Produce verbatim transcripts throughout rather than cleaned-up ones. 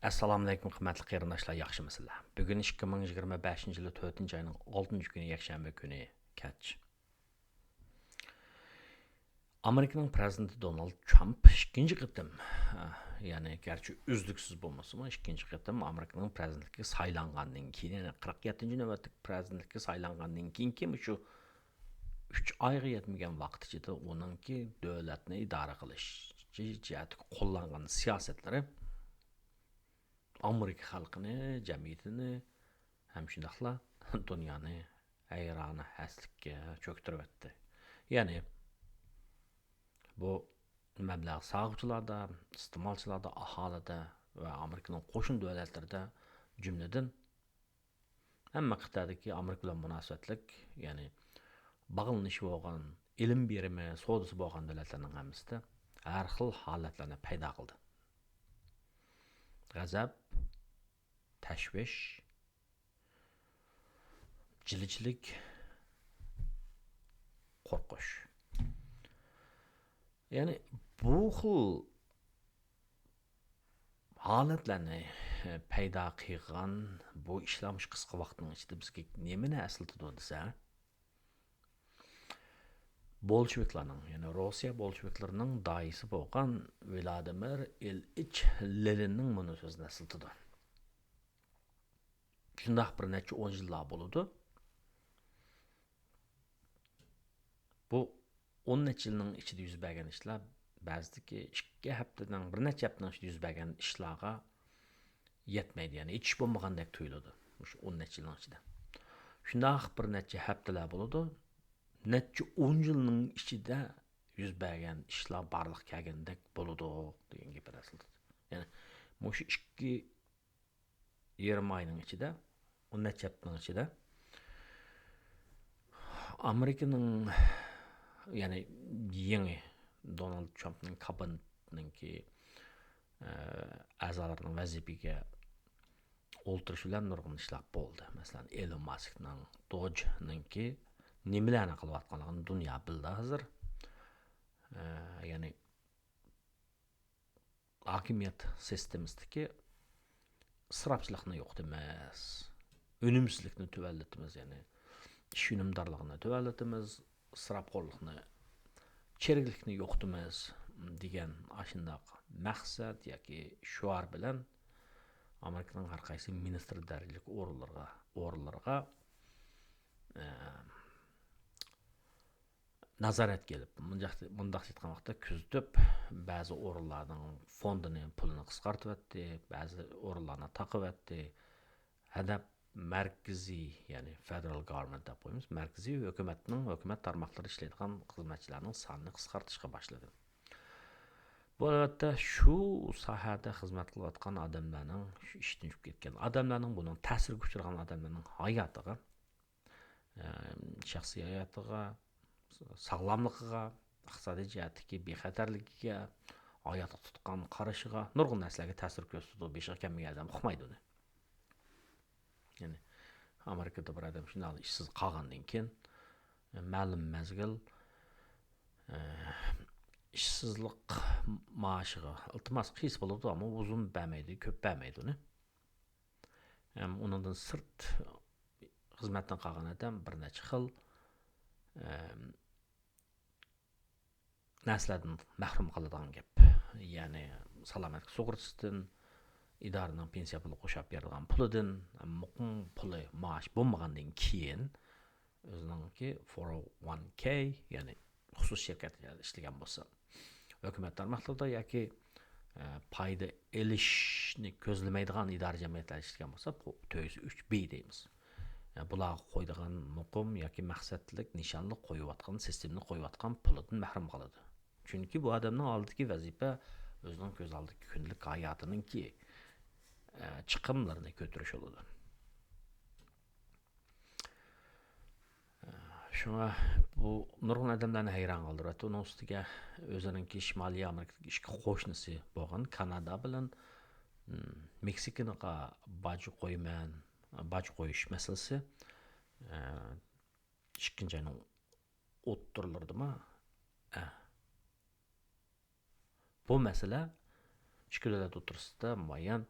ئەسسالامۇئەلەيكۇم، قىممەتلىك قېرىنداشلار، ياخشىمۇسىلەر؟ بۈگۈن ئىككى مىڭ يىگىرمە بەشىنچى يىلى تۆتىنچى ئاينىڭ ئالتىنچى كۈنى، يەكشەنبە كۈنى، كەچ. ئامېرىكىنىڭ پىرېزىدېنتى دونالد ترامپ ئىككىنچى قېتىم، يەنى گەرچە ئۈزلۈكسىز بولمىسىمۇ، ئىككىنچى قېتىم ئامېرىكىنىڭ پىرېزىدېنتلىكىگە سايلانغاندىن كېيىن، يەنى قىرىق يەتتىنچى نۆۋەتلىك پىرېزىدېنتلىككە سايلانغاندىن كېيىنكى مۇشۇ ئۈچ ئايغا يەتمىگەن ۋاقىت ئىچىدە ئۇنىڭكى دۆلەتنى ئىدارە قىلىش جەھەتتىكى قوللانغان سىياسەتلىرى ئامېرىكا خەلقىنى، جەمئىيىتىنى ھەم شۇنداقلا دۇنيانى ھەيرانە ھەسلىككە چۆكتۈرۈۋەتتى. يەنى بۇ مەبلەغ سالغۇچىلاردا، ئىستېمالچىلاردا، ئاھالىدە ۋە ئامېرىكىنىڭ قوشنا دۆلەتلىرىدە، جۈملىدىن ھەممە قىتئەدىكى ئامېرىكا بىلەن مۇناسىۋەتلىك، يەنى باغلىنىشى بولغان، ئېلىم بېرىمى، سودىسى بولغان دۆلەتلەرنىڭ ھەممىسىدە ھەر خىل ھالەتلەرنى پەيدا قىلدى. غەزەپ، تەشۋىش، جىلىچىلىك، قورقۇش. يەنى بۇ خىل ھالەتلەرنى پەيدا قىلغان بۇ ئىشلار مۇشۇ قىسقا ۋاقىتنىڭ ئىچىدە بىزگە نېمىنى ئەسلىتىدۇ دېسە، بولشېۋىكلارنىڭ، يەنى روسىيە بولشېۋىكلىرىنىڭ داھىيسى بولغان ۋلادىمىر ئىلئىچ لېنىننىڭ مۇنۇ سۆزىنى ئەسلىتىدۇ. شۇنداق بىر نەچچە ئون يىللار بولىدۇ. بۇ ئون نەچچە يىلنىڭ ئىچىدە يۈز بەرگەن ئىشلار بەزىدىكى ئىككى ھەپتىنىڭ، بىر نەچچە ھەپتىنىڭ ئىچىدە يۈز بەرگەن ئىشلارغا يەتمەيدۇ. يەنى ھېچ ئىش بولمىغاندەك تۇيۇلىدۇ مۇشۇ ئون نەچچە يىلنىڭ ئىچىدە. شۇنداق بىر نەچچە ھەپتىلەر بولىدۇ. نەچچە ئون يىلنىڭ ئىچىدە يۈز بەرگەن ئىشلار بارلىققا كەلگەندەك بولىدۇ دېگەن گەپ ئەسلىدە. يەنى مۇشۇ ئىككى يېرىم ئاينىڭ ئىچىدە، ئون نەچچە ھەپتىنىڭ ئىچىدە ئامېرىكىنىڭ، يەنى يېڭى دونالد ترامپنىڭ كابىنېتىنىڭكى، ئە، ئەزالىرىنىڭ ۋەزىپىگە ئولتۇرۇشى بىلەن نۇرغۇن ئىشلار بولدى. مەسىلەن، ئېلون ماسكنىڭ، دوجنىڭكى نېمىلەرنى قىلىۋاتقانلىقىنى دۇنيا بىلدى ھازىر. ئە، يەنى ھاكىمىيەت سىستېمىسىدىكى ئىسراپچىلىقنى يوقىتىمىز، ئۈنۈمسىزلىكنى تۆۋەنلىتىمىز، يەنى ئىش ئۈنۈمدارلىقىنى تۆۋەنلىتىمىز، ئىسراپخورلۇقنى، چىرىكلىكنى يوقىتىمىز دېگەن ئاشۇنداق مەقسەت ياكى شوئار بىلەن ئامېرىكىنىڭ ھەر قايسى مىنىستىر دەرىجىلىك ئورۇنلىرىغا، ئورۇنلىرىغا، ئە، نازارەتكە ئېلىپ، مۇنداق، مۇنداق ئېيتقان ۋاقىتتا كۆزىتىپ، بەزى ئورۇنلارنىڭ فوندىنى، پۇلىنى قىسقارتىۋەتتى، بەزى ئورۇنلارنى تاقىۋەتتى. ھەدەپ مەركىزىي، يەنى فېدېرال گاۋېرمېنت دەپ قويىمىز، مەركىزىي ھۆكۈمەتنىڭ، ھۆكۈمەت تارماقلىرى ئىشلەيدىغان خىزمەتچىلەرنىڭ سانىنى قىسقارتىشقا باشلىدى. بۇ، ئەلۋەتتە، شۇ ساھەدە خىزمەت قىلىۋاتقان ئادەملەرنىڭ، شۇ ئىشتىن چۈشۈپ كەتكەن ئادەملەرنىڭ، بۇنىڭ تەسىرىگە ئۇچرىغان ئادەملەرنىڭ ھاياتىغا، ئە، شەخسىي ھاياتىغا، ساغلاملىقىغا، ئىقتىسادىي جەھەتتىكى بىخەتەرلىكىگە، ھاياتقا تۇتقان قارىشىغا نۇرغۇن نەرسىلەرگە تەسىر كۆرسىتىدۇ. بېشىغا كەلمىگەن ئادەم ئۇقمايدۇ ئۇنى. يەنى ئامېرىكىدا بىر ئادەم شۇنداق ئىشسىز قالغاندىن كېيىن، مەلۇم مەزگىل، ئە، ئىشسىزلىق مائاشىغا ئىلتىماس قىلسا بولىدۇ، ئەمما ئۇزۇن بەرمەيدۇ، كۆپ بەرمەيدۇ ئۇنى. ئەم، ئۇنىڭدىن سىرت خىزمەتتىن قالغان ئادەم بىر نەچچە خىل، ئەم، نەرسىلەردىن مەھرۇم قالىدىغان گەپ. يەنى سالامەتلىك سۇغۇرتىسىدىن، ئىدارىنىڭ پېنسىيە پۇلى قوشاپ بېرىدىغان پۇلىدىن، مۇقىم پۇلى، مائاش بولمىغاندىن كېيىن، ئۆزىنىڭكى فور ئو ۋان كەي، يەنى خۇسۇسىي شىركەتتە ئىشلىگەن بولسا، ھۆكۈمەت تارماقلىرىدا ياكى، ئە، پايدا ئېلىشنى كۆزلىمەيدىغان ئىدارە جەمئىيەتلەردە ئىشلىگەن بولسا، بۇ تۆت يۈز ئۈچ بى دەيمىز. ئە، بۇلارغا قويىدىغان مۇقىم ياكى مەقسەتلىك، نىشانلىق قويۇۋاتقان، سىستېمىنى قويۇۋاتقان پۇلىدىن مەھرۇم قالىدۇ. چۈنكى بۇ ئادەمنىڭ ئالدىدىكى ۋەزىپە ئۆزىنىڭ كۆز ئالدىدىكى كۈندىلىك ھاياتىنىڭكى، ئە، چىقىملىرىنى كۆتۈرۈش بولىدۇ. شۇڭا بۇ نۇرغۇن ئادەملەرنى ھەيران قالدۇرۇۋەتتى. ئۇنىڭ ئۈستىگە ئۆزىنىڭكى شىمالىي ئامېرىكىدىكى ئىككى قوشنىسى بولغان كانادا بىلەن، م، مېكسىكىغا باج قويىمەن، باج قويۇش مەسىلىسى، ئە، ئىككىنچى ئاينىڭ ئوتتۇرىلىرىدىمۇ، ئە، بۇ مەسىلە ئىككى دۆلەت ئوتتۇرىسىدا مۇئەييەن،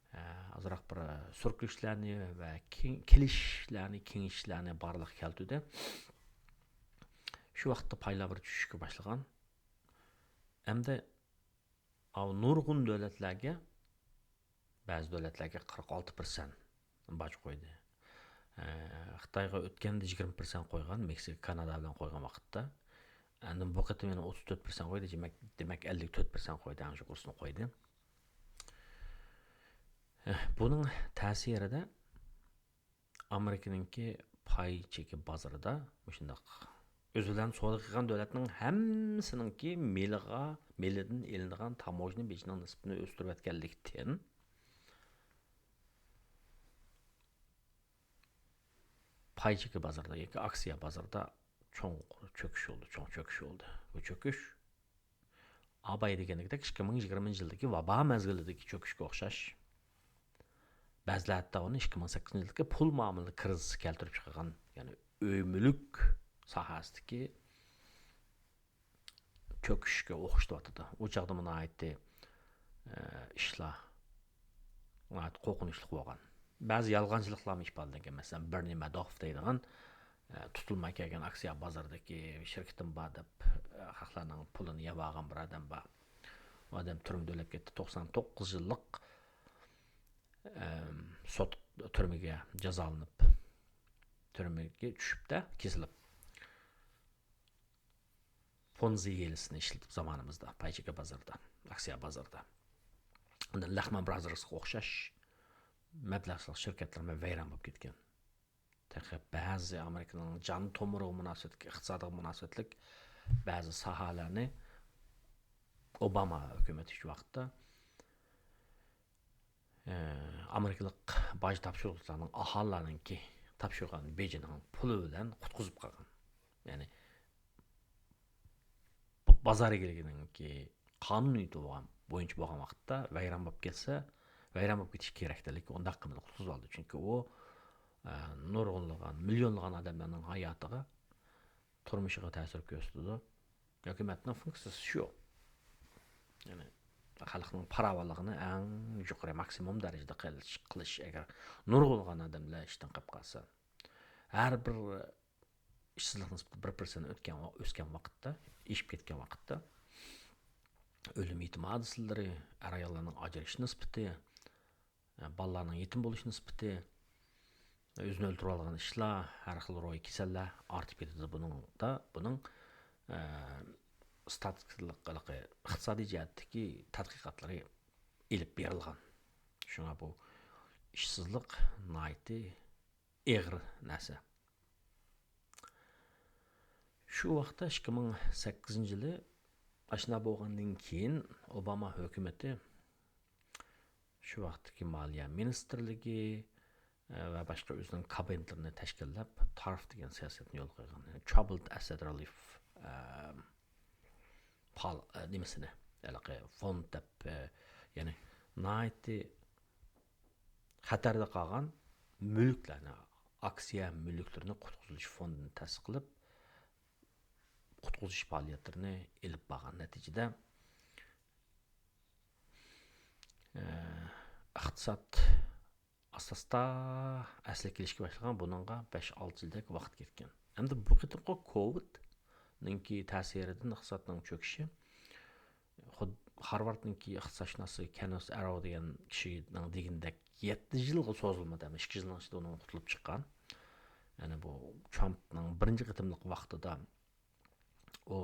ئازراق بىر سۈركىلىشلەرنى ۋە كېلىشىشلەرنى، كېڭىشىشلەرنى بارلىققا كەلتۈردى. شۇ ۋاقىتتا پايلار بىر چۈشۈشكە باشلىغان. ئەمدى نۇرغۇن دۆلەتلەرگە، بەزى دۆلەتلەرگە قىرىق ئالتە پىرسەنت باج قويدى. خىتايغا ئۆتكەندە يىگىرمە پىرسەنت قويغان، مېكسىكا، كانادا بىلەن قويغان ۋاقىتتا. ئەمدى بۇ قېتىم يەنە ئوتتۇز تۆت پىرسەنت قويدى، دېمەك، دېمەك، ئەللىك تۆت پىرسەنت قويدى، ئەڭ يۇقىرىسىنى قويدى. بۇنىڭ تەسىرىدە ئامېرىكىنىڭكى پاي چېكى بازىرىدا مۇشۇنداق ئۆزى بىلەن سودا قىلغان دۆلەتنىڭ ھەممىسىنىڭكى مېلىغا، مېلىدىن ئېلىنىدىغان تاموژنا بېجىنىڭ نىسبىتىنى ئۆستۈرۈۋەتكەنلىكتىن، پاي چېكى بازىرىدا ياكى ئاكسىيە بازىرىدا چوڭقۇر چۆكۈش بولدى، چوڭ چۆكۈش بولدى. بۇ چۆكۈش ئاباي دېگەندەك ئىككى مىڭ يىگىرمىنچى يىلدىكى ۋابا مەزگىلىدىكى چۆكۈشكە ئوخشاش. بەزىلەر ھەتتا ئۇنى ئىككى مىڭ سەككىزىنچى يىلدىكى پۇل مۇئامىلە كىرىزىسى كەلتۈرۈپ چىقارغان، يەنى ئۆي مۈلۈك ساھەسىدىكى چۆكۈشكە ئوخشىتىۋاتىدۇ. ئۇ چاغدا ناھايىتى، ئە، ئىشلار ناھايىتى قورقۇنچلۇق بولغان. بەزى يالغانچىلىقلارمۇ ئىپادىلەنگەن. مەسىلەن، بېرنى مادوف دەيدىغان، ئە، تۇتۇلماي كەلگەن ئاكسىيە بازىرىدىكى شىركىتىم بار دەپ، ئە، خەقلەرنىڭ پۇلىنى يەۋالغان بىر ئادەم بار. ئۇ ئادەم تۈرمىدە ئۆلۈپ كەتتى. توقسان توققۇز يىللىق، ئەم، سوت تۈرمىگە جازالىنىپ، تۈرمىگە چۈشۈپتە كېسىلىپ. پونزى ھىيلىسىنى ئىشلىتىپ زامانىمىزدا، پاي چېكى بازىرىدا، ئاكسىيە بازىرىدا. ئاندىن لەخمان برازېرسقا ئوخشاش مەبلەغ سېلىش شىركەتلىرىمۇ ۋەيران بولۇپ كەتكەن. تېخى بەزى ئامېرىكىنىڭ جان تومۇرىغا مۇناسىۋەتلىك، ئىقتىسادىغا مۇناسىۋەتلىك بەزى ساھەلەرنى ئوباما ھۆكۈمىتى شۇ ۋاقىتتا ئامېرىكىلىق باج تاپشۇرغۇچىلارنىڭ، ئاھالىلەرنىڭكى تاپشۇرغان بېجىنىڭ پۇلى بىلەن قۇتقۇزۇپ قالغان. يەنى، بازار ئىگىلىكىنىڭكى قانۇنىيىتى بولغان، بويىچە بولغان ۋاقىتتا ۋەيران بولۇپ كەتسە، ۋەيران بولۇپ كېتىشى كېرەكتى، لېكىن ئۇنداق قىلمىدى، قۇتقۇزۇۋالدى. چۈنكى ئۇ، ئە، نۇرغۇنلىغان، مىليونلىغان ئادەملەرنىڭ ھاياتىغا، تۇرمۇشىغا تەسىر كۆرسىتىدۇ. ھۆكۈمەتنىڭ فۇنكسىيىسى شۇ. يەنى خەلقنىڭ پاراۋانلىقىنى ئەڭ يۇقىرى، ماكسىموم دەرىجىدە قىلىش، قىلىش. ئەگەر نۇرغۇنلىغان ئادەملەر ئىشتىن قېلىپ قالسا، ھەر بىر ئىشسىزلىق نىسبىتى بىر پىرسەنت ئۆتكەن ۋا-، ئۆسكەن ۋاقىتتا، ئېشىپ كەتكەن ۋاقىتتا، ئۆلۈم يېتىم ھادىسىلىرى، ئەر-ئاياللارنىڭ ئاجرىشىش نىسبىتى، بالىلارنىڭ يېتىم بولۇش نىسبىتى، ئۆزىنى ئۆلتۈرۈۋالغان ئىشلار، ھەر خىل روھىي كېسەللەر ئارتىپ كېتىدۇ. بۇنىڭدا، بۇنىڭ، ئە، ستاتىستىكىلىق، ئىقتىسادىي جەھەتتىكى تەتقىقاتلىرى ئېلىپ بېرىلغان. شۇڭا بۇ ئىشسىزلىق ناھايىتى ئېغىر نەرسە. شۇ ۋاقىتتا ئىككى مىڭ سەككىزىنچى يىلى ئاشۇنداق بولغاندىن كېيىن ئوباما ھۆكۈمىتى شۇ ۋاقىتتىكى مالىيە مىنىستىرلىكى، ئە، ۋە باشقا ئۆزىنىڭ كابىنېتلىرىنى تەشكىللەپ، تارف دېگەن سىياسەتنى يولغا قويغان. يەنى Troubled Asset Relief، ئە، پال-، ئە، نېمىسىنى، ھېلىقى فوند دەپ، ئە، يەنى ناھايىتى خەتەردە قالغان مۈلۈكلەرنى، ئاكسىيە مۈلۈكلىرىنى قۇتقۇزۇش فوندىنى تەسىس قىلىپ، قۇتقۇزۇش پائالىيەتلىرىنى ئېلىپ بارغان. نەتىجىدە، ئە، ئىقتىساد ئاستا-ئاستا ئەسلىگە كېلىشكە باشلىغان. بۇنىڭغا بەش-ئالتە يىلدەك ۋاقىت كەتكەن. ئەمدى بۇ قېتىمقى كوۋىدنىڭكى تەسىرىدىن ئىقتىسادنىڭ چۆكۈشى، خۇد-، خارۋاردنىڭكى ئىقتىسادشۇناسى كېننېس ئەررو دېگەن كىشىنىڭ دېگىنىدەك يەتتە يىلغا سوزۇلمىدى، ئەمما ئىككى يىلنىڭ ئىچىدە ئۇنىڭ قۇتۇلۇپ چىققان. يەنى بۇ ترامپنىڭ بىرىنچى قېتىملىق ۋاقتىدا ئۇ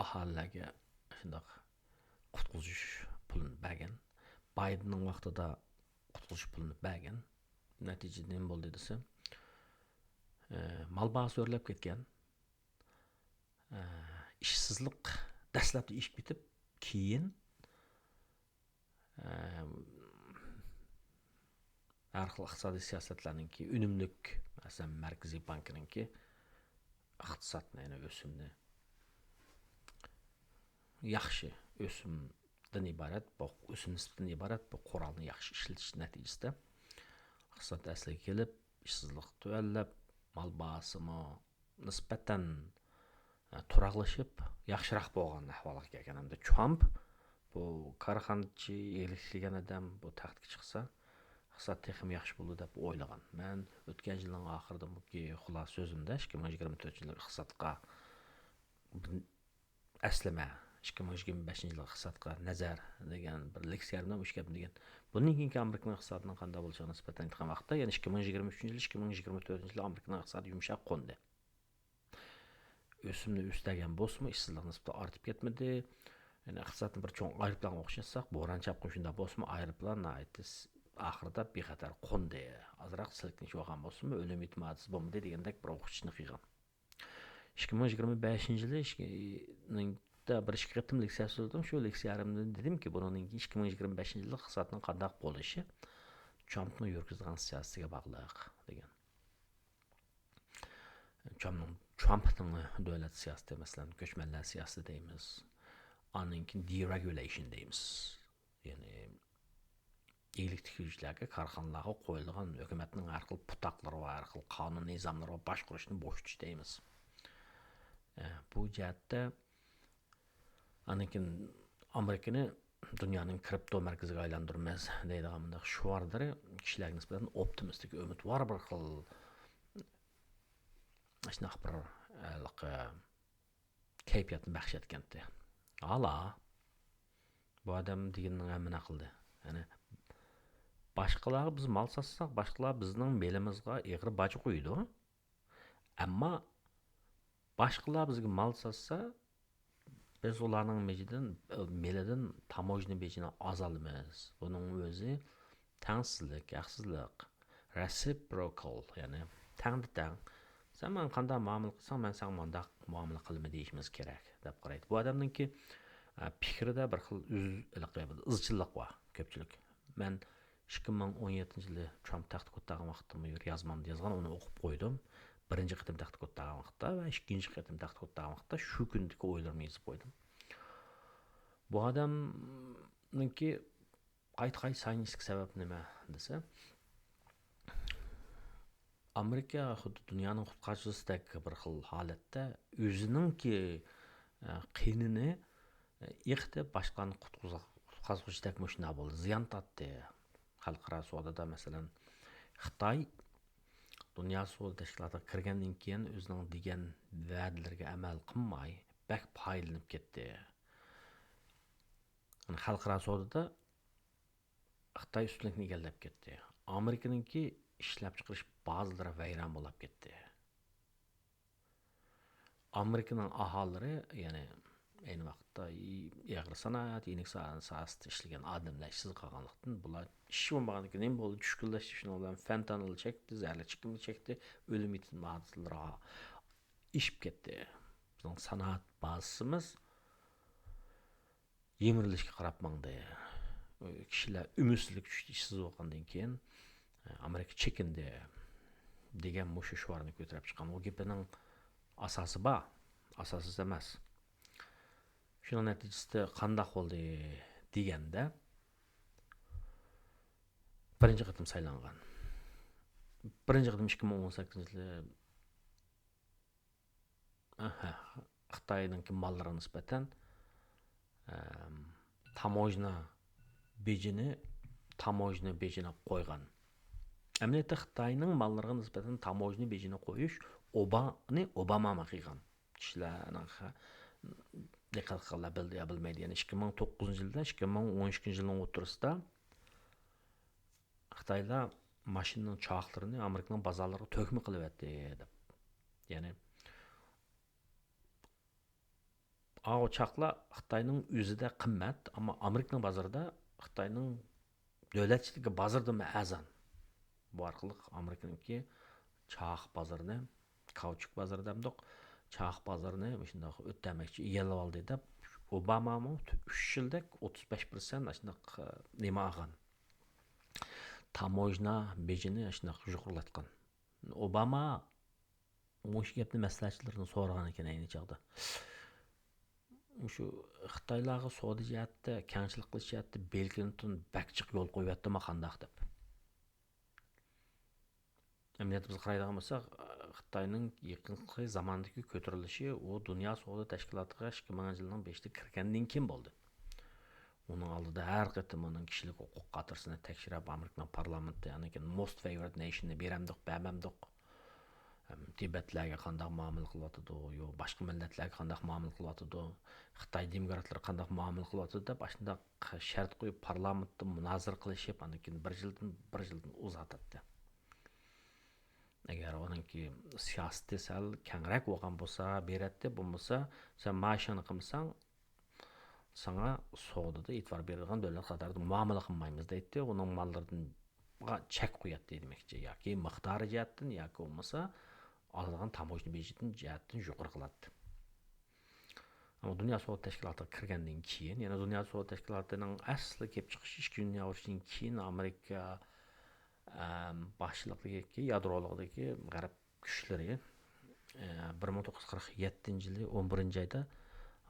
ئاھالىلەرگە شۇنداق قۇتقۇزۇش پۇلىنى بەرگەن. بايدېننىڭ ۋاقتىدا قۇتقۇزۇش پۇلىنى بەرگەن. نەتىجىدە نېمە بولدى دېسە، ئە، مال باھاسى ئۆرلەپ كەتكەن. ئە، ئىشسىزلىق دەسلەپتە ئېشىپ كېتىپ، كېيىن، ئە، ھەر خىل ئىقتىسادىي سىياسەتلەرنىڭكى ئۈنۈملۈك، مەسىلەن، مەركىزىي بانكىنىڭكى ئىقتىسادنى، يەنى ئۆسۈمنى، ياخشى ئۆسۈمدىن ئىبارەت، بۇ ئۆسۈم نىسبىتىدىن ئىبارەت بۇ قورالنى ياخشى ئىشلىتىش نەتىجىسىدە ئىقتىساد ئەسلىگە كېلىپ، ئىشسىزلىق تۆۋەنلەپ، مال باھاسىمۇ نىسبەتەن، ئە، تۇراقلىشىپ، ياخشىراق بولغان ئەھۋالغا كەلگەن. ھەمدە ترامپ بۇ كارخانىچى، ئىگىلىك تىكلىگەن ئادەم بۇ تەختكە چىقسا، ئىقتىساد تېخىمۇ ياخشى بولىدۇ دەپ ئويلىغان. مەن ئۆتكەن يىلنىڭ ئاخىرىدىكى خۇلاسە سۆزۈمدە، ئىككى مىڭ يىگىرمە تۆتىنچى يىللىق ئىقتىسادقا بىر ئەسلىمە، ئىككى مىڭ يىگىرمە بەشىنچى يىللىق ئىقتىسادقا نەزەر دېگەن بىر لېكسىيەمدە مۇشۇ گەپنى دېگەن. بۇندىن كېيىنكى ئامېرىكىنىڭ ئىقتىسادىنىڭ قانداق بولۇشىغا نىسبەتەن ئېيتقان ۋاقىتتا، يەنى ئىككى مىڭ يىگىرمە ئۈچىنچى يىل، ئىككى مىڭ يىگىرمە تۆتىنچى يىل ئامېرىكىنىڭ ئىقتىسادى يۇمشاق قوندى. ئۆسۈمنى ئۆستۈرگەن بولسىمۇ، ئىشسىزلىق نىسبىتى ئارتىپ كەتمىدى. يەنى ئىقتىسادنى بىر چوڭ ئايروپىلانغا ئوخشاتساق، بوران چاپقۇن شۇنداق بولسىمۇ، ئايروپىلان ناھايىتى س-، ئاخىرىدا بىخەتەر قوندى. ئازراق سىلكىنىش بولغان بولسىمۇ، ئۆلۈم ئېھتىمالى بولمىدى دېگەندەك بىر ئوخشىتىشنى قىلغان. ئىككى مىڭ يىگىرمە بەشىنچى يىلى ئىككى، بىر ئىككى قېتىم لېكسىيە سۆزلىدىم. شۇ لېكسىيەمدە دېدىمكى، بۇنىڭدىن كېيىن ئىككى مىڭ يىگىرمە بەشىنچى يىللىق ئىقتىسادنىڭ قانداق بولۇشى ترامپنىڭ يۈرگۈزىدىغان سىياسىتىگە باغلىق دېگەن. ترامپنىڭ، ترامپنىڭ دۆلەت سىياسىتى، مەسىلەن، كۆچمەنلەر سىياسىتى دەيمىز. ئاندىن كېيىن deregulation دەيمىز. يەنى ئىگىلىك تىكلىگۈچىلەرگە، كارخانىلارغا قويۇلغان ھۆكۈمەتنىڭ ھەر خىل پۇتاقلىرى بار، ھەر خىل قانۇن نىزاملىرى بار، باشقۇرۇشنى بوشىتىش دەيمىز. ئە، بۇ جەھەتتە ئاندىن كېيىن ئامېرىكىنى دۇنيانىڭ كرىپتو مەركىزىگە ئايلاندۇرىمىز دەيدىغان مۇنداق شوئارلىرى كىشىلەرگە نىسبەتەن ئوپتىمىستىك، ئۈمىدۋار بىر خىل، شۇنداق بىر، ھېلىقى، كەيپىياتنى بەخش ئەتكەنتى. ھالا بۇ ئادەم دېگىنىنىڭ ھەممىنى قىلدى. يەنى باشقىلارغا بىز مال ساتساق، باشقىلار بىزنىڭ مېلىمىزغا ئېغىر باج قويىدۇ. ئەمما باشقىلار بىزگە مال ساتسا، بىز ئۇلارنىڭ مېجىدىن، مېلىدىن تاموژنا بېجىنى ئازالىمىز. بۇنىڭ ئۆزى تەڭسىزلىك، ھەقسىزلىق، reciprocal، يەنى تەڭدە تەڭ. سەن ماڭا قانداق مۇئامىلە قىلساڭ، مەن ساڭا مۇنداق مۇئامىلە قىلىمەن دېيىشىمىز كېرەك، دەپ قارايدۇ. بۇ ئادەمنىڭكى، ئە، پىكرىدە بىر خىل ئىز-، ھېلىقى بىر ئىزچىللىق بار، كۆپچىلىك. مەن ئىككى مىڭ ئون يەتتىنچى يىلى ترامپ تەختكە ئولتۇرغان ۋاقتىمۇ يازمامدا يازغان، ئۇنى ئوقۇپ قويدۇم. بىرىنچى قېتىم تەختكە ئولتۇرغان ۋاقىتتا ۋە ئىككىنچى قېتىم تەختكە ئولتۇرغان ۋاقىتتا شۇ كۈندىكى ئويلىرىمنى يېزىپ قويدۇم. بۇ ئادەمنىڭكى قايتا-قايتا سايلىنىشتىكى سەۋەب نېمە دېسە، ئامېرىكا خۇددى دۇنيانىڭ قۇتقارغۇچىسىدەك بىر خىل ھالەتتە ئۆزىنىڭكى، ئە، قېنىنى، ئە، ئېقىتىپ، باشقىلارنى قۇتقۇزغۇچىدەك مۇشۇنداق بولدى، زىيان تارتتى. خەلقئارا سودىدا، مەسىلەن، خىتاي دۇنيا سودا تەشكىلاتىغا كىرگەندىن كېيىن ئۆزىنىڭ دېگەن ۋەدىلىرىگە ئەمەل قىلماي، بەك پايدىلىنىپ كەتتى. يەنى خەلقئارا سودىدا خىتاي ئۈستۈنلۈكنى ئىگىلەپ كەتتى. ئامېرىكىنىڭكى ئىشلەپچىقىرىش بازىلىرى ۋەيران بولاپ كەتتى. ئامېرىكىنىڭ ئاھالىلىرى، يەنى ئەينى ۋاقىتتا ئېغىر سانائەت، يېنىك سا-، ساھەسىدە ئىشلىگەن ئادەملەر ئىشسىز قالغانلىقتىن، بۇلار ئىش بولمىغاندىكىن نېمە بولدى؟ چۈشكۈنلەشتى، شۇنىڭ بىلەن فېنتانىل چەكتى، زەھەرلىك چېكىمنى چەكتى، ئۆلۈم يېتىم ھادىسىلىرىغا ئېشىپ كەتتى. بىزنىڭ سانائەت بازىسىمىز يىمىرىلىشكە قاراپ ماڭدى. كىشىلەر ئۈمىدسىزلىك چۈشتى، ئىشسىز بولغاندىن كېيىن، ئامېرىكا چېكىندى دېگەن مۇشۇ شوئارنى كۆتۈرۈپ چىققان. ئۇ گېپىنىڭ ئاساسى بار، ئاساسسىز ئەمەس. شۇنىڭ نەتىجىسىدە قانداق بولدى دېگەندە، بىرىنچى قېتىم سايلانغان. بىرىنچى قېتىم ئىككى مىڭ ئون سەككىزىنچى يىلى ئەھە، خىتاينىڭكى ماللىرىغا نىسبەتەن، ئەم، تاموژنا بېجىنى، تاموژنا بېجىنى قويغان. ئەمەلىيەتتە خىتاينىڭ ماللىرىغا نىسبەتەن تاموژنا بېجىنى قويۇش ئوبانى ئوباما قىلغان. كىشىلەرنىڭ خە-، دىققەت قىلغانلار بىلدى يا بىلمەيدۇ. يەنى ئىككى مىڭ توققۇزىنچى يىلدا، ئىككى مىڭ ئون ئىككىنچى يىلنىڭ ئوتتۇرىسىدا خىتايلار ماشىنىنىڭ چاقلىرىنى ئامېرىكىنىڭ بازارلىرىغا تۆكمە قىلىۋەتتى دەپ. يەنى ئاۋۇ چاقلار خىتاينىڭ ئۆزىدە قىممەت، ئەمما ئامېرىكىنىڭ بازىرىدا خىتاينىڭ دۆلەتچىلىكى بازىرىدىنمۇ ئەرزان. بۇ ئارقىلىق ئامېرىكىنىڭكى چاق بازىرىنى، كاۋچۇك بازىرى دەمدۇق، چاق بازىرىنى مۇشۇنداق ئۆتەمەكچى، ئىگىلەپ ئالدى دەپ، ئوبامامۇ ئۈچ يىلدەك ئوتتۇز بەش پىرسەنت ئاشۇنداق، ئە، نېمە ئالغان. تاموژنا بېجىنى ئاشۇنداق يۇقىرىلاتقان. ئوباما مۇشۇ گەپنى مەسلىھەتچىلىرىدىن سورىغان ئىكەن ئەينى چاغدا. مۇشۇ خىتايلارغا سودا جەھەتتە، كەڭچىلىك قىلىش جەھەتتە بىل كلىنتون بەك جىق يول قويۇۋەتتىما قانداق دەپ. ئەمەلىيەتتە بىز قارايدىغان بولساق، خىتاينىڭ يېقىنقى زاماندىكى كۆتۈرۈلۈشى ئۇ دۇنيا سودا تەشكىلاتىغا ئىككى مىڭىنچى يىلنىڭ بېشىدا كىرگەندىن كېيىن بولدى. ئۇنىڭ ئالدىدا ھەر قېتىم ئۇنىڭ كىشىلىك ھوقۇق خاتىرىسىنى تەكشۈرۈپ، ئامېرىكىنىڭ پارلامېنتى، يەنى most favored nation نى بېرەمدۇق، بەرمەمدۇق، ئەم، تىبەتلەرگە قانداق مۇئامىلە قىلىۋاتىدۇ، يو، باشقا مىللەتلەرگە قانداق مۇئامىلە قىلىۋاتىدۇ، خىتاي دېموكراتلىرى قانداق مۇئامىلە قىلىۋاتىدۇ دەپ، ئاشۇنداق شەرت قويۇپ، پارلامېنتتا مۇنازىرە قىلىشىپ، ئاندىن كېيىن بىر يىلدىن، بىر يىلدىن ئۇزارتاتتى. ئەگەر ئۇنىڭكى سىياسىتى سەل كەڭرەك بولغان بولسا، بېرەتتى، بولمىسا، سەن مائاشىڭنى قىلمىساڭ، ساڭا سودىدا ئېتىبار بېرىدىغان دۆلەت قاتارىدا مۇئامىلە قىلمايمىز دەيتتى. ئۇنىڭ ماللىرىدىن چەك قوياتتى دېمەكچى. ياكى مىقدارى جەھەتتىن، ياكى بولمىسا ئالىدىغان تاموژنا بېجىدىن جەھەتتىن يۇقىرى قىلاتتى. ئەمما دۇنيا سودا تەشكىلاتىغا كىرگەندىن كېيىن، يەنى دۇنيا سودا تەشكىلاتىنىڭ ئەسلى كېلىپ چىقىشى ئىككىنچى دۇنيا ئۇرۇشىدىن كېيىن ئامېرىكا، ئەم، باشچىلىقىدىكى يادرولۇقىدىكى غەرب كۈچلىرى، ئە، بىر مىڭ توققۇز يۈز قىرىق يەتتىنچى يىلى ئون بىرىنچى ئايدا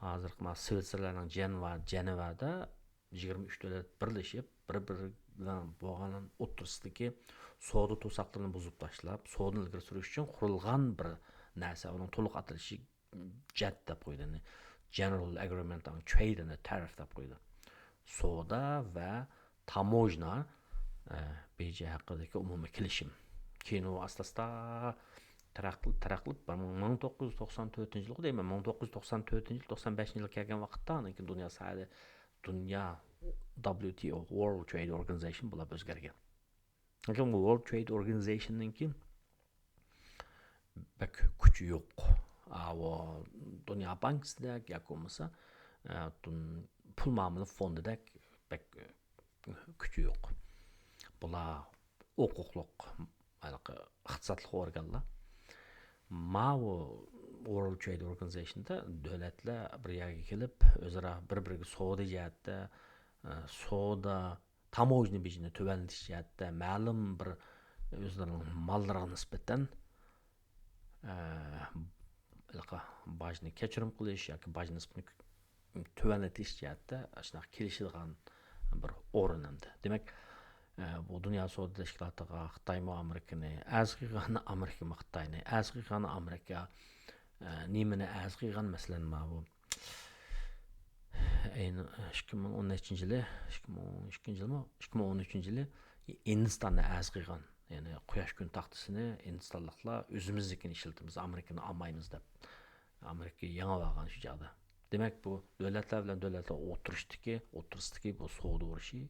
ھازىرقى مانا سۋىتسېرلەندنىڭ جەنۋا-، جەنۋەدە يىگىرمە ئۈچ دۆلەت بىرلىشىپ، بىر-بىرى بىلەن بولغان ئوتتۇرىسىدىكى سودا توساقلىرىنى بۇزۇپ تاشلاپ، سودىنى ئىلگىرى سۈرۈش ئۈچۈن قۇرۇلغان بىر نەرسە. ئۇنىڭ تولۇق ئاتىلىشى جەت دەپ قويدى. يەنى General Agreement on Trade and Tariff دەپ قويدى. سودا ۋە تاموژنا، ئە، بېجى ھەققىدىكى ئومۇمىي كېلىشىم. كېيىن ئۇ ئاستا-ئاستا تەرەققىي، تەرەققىي قىلىپ، بىر مىڭ، مىڭ توققۇز يۈز توقسان تۆتىنچى يىلغا دەيمەن، مىڭ توققۇز يۈز توقسان تۆتىنچى يىل، توقسان بەشىنچى يىلغا كەلگەن ۋاقىتتا، ئاندىن كېيىن دۇنيا ساھەدە، دۇنيا، W T O، World Trade Organization بولاپ ئۆزگەرگەن. لېكىن بۇ World Trade Organization نىڭكى بەك كۈچى يوق. ئاۋۇ دۇنيا بانكىسىدەك ياكى بولمىسا، ئە، دۇن-، پۇل مۇئامىلە فوندىدەك بەك، ئە، كۈچى يوق. بۇلار ھوقۇقلۇق، ھېلىقى ئىقتىسادلىق ئورگانلار. ماۋۇ World Trade Organization دا دۆلەتلەر بىر يەرگە كېلىپ، ئۆزئارا بىر-بىرىگە سودا جەھەتتە، ئە، سودا تاموژنا بېجىنى تۆۋەنلىتىش جەھەتتە مەلۇم بىر ئۆزلىرىنىڭ ماللىرىغا نىسبەتەن، ئە، ھېلىقى باجنى كەچۈرۈم قىلىش ياكى باج نىسبىتىنى تۆۋەنلىتىش جەھەتتە ئاشۇنداق كېلىشىدىغان بىر ئورۇن ئەمدى. دېمەك، ئە، بۇ دۇنيا سودا تەشكىلاتىغا خىتايمۇ ئامېرىكىنى ئەرز قىلغان، ئامېرىكىمۇ خىتاينى ئەرز قىلغان، ئامېرىكا، ئە، نېمىنى ئەرز قىلغان، مەسىلەن، ماۋۇ ئەينى ئىككى مىڭ ئون نەچچىنچى يىلى، ئىككى مىڭ ئون ئىككىنچى يىلىمۇ، ئىككى مىڭ ئون ئۈچىنچى يىلى ھىندىستاننى ئەرز قىلغان. يەنى قۇياش كۈن تاختىسىنى ھىندىستانلىقلار ئۆزىمىزنىكىنى ئىشلىتىمىز، ئامېرىكىنى ئالمايمىز دەپ. ئامېرىكا يېڭىۋالغان شۇ چاغدا. دېمەك، بۇ دۆلەتلەر بىلەن دۆلەتلەر ئوتتۇرىسىدىكى، ئوتتۇرىسىدىكى بۇ سودا ئۇرۇشى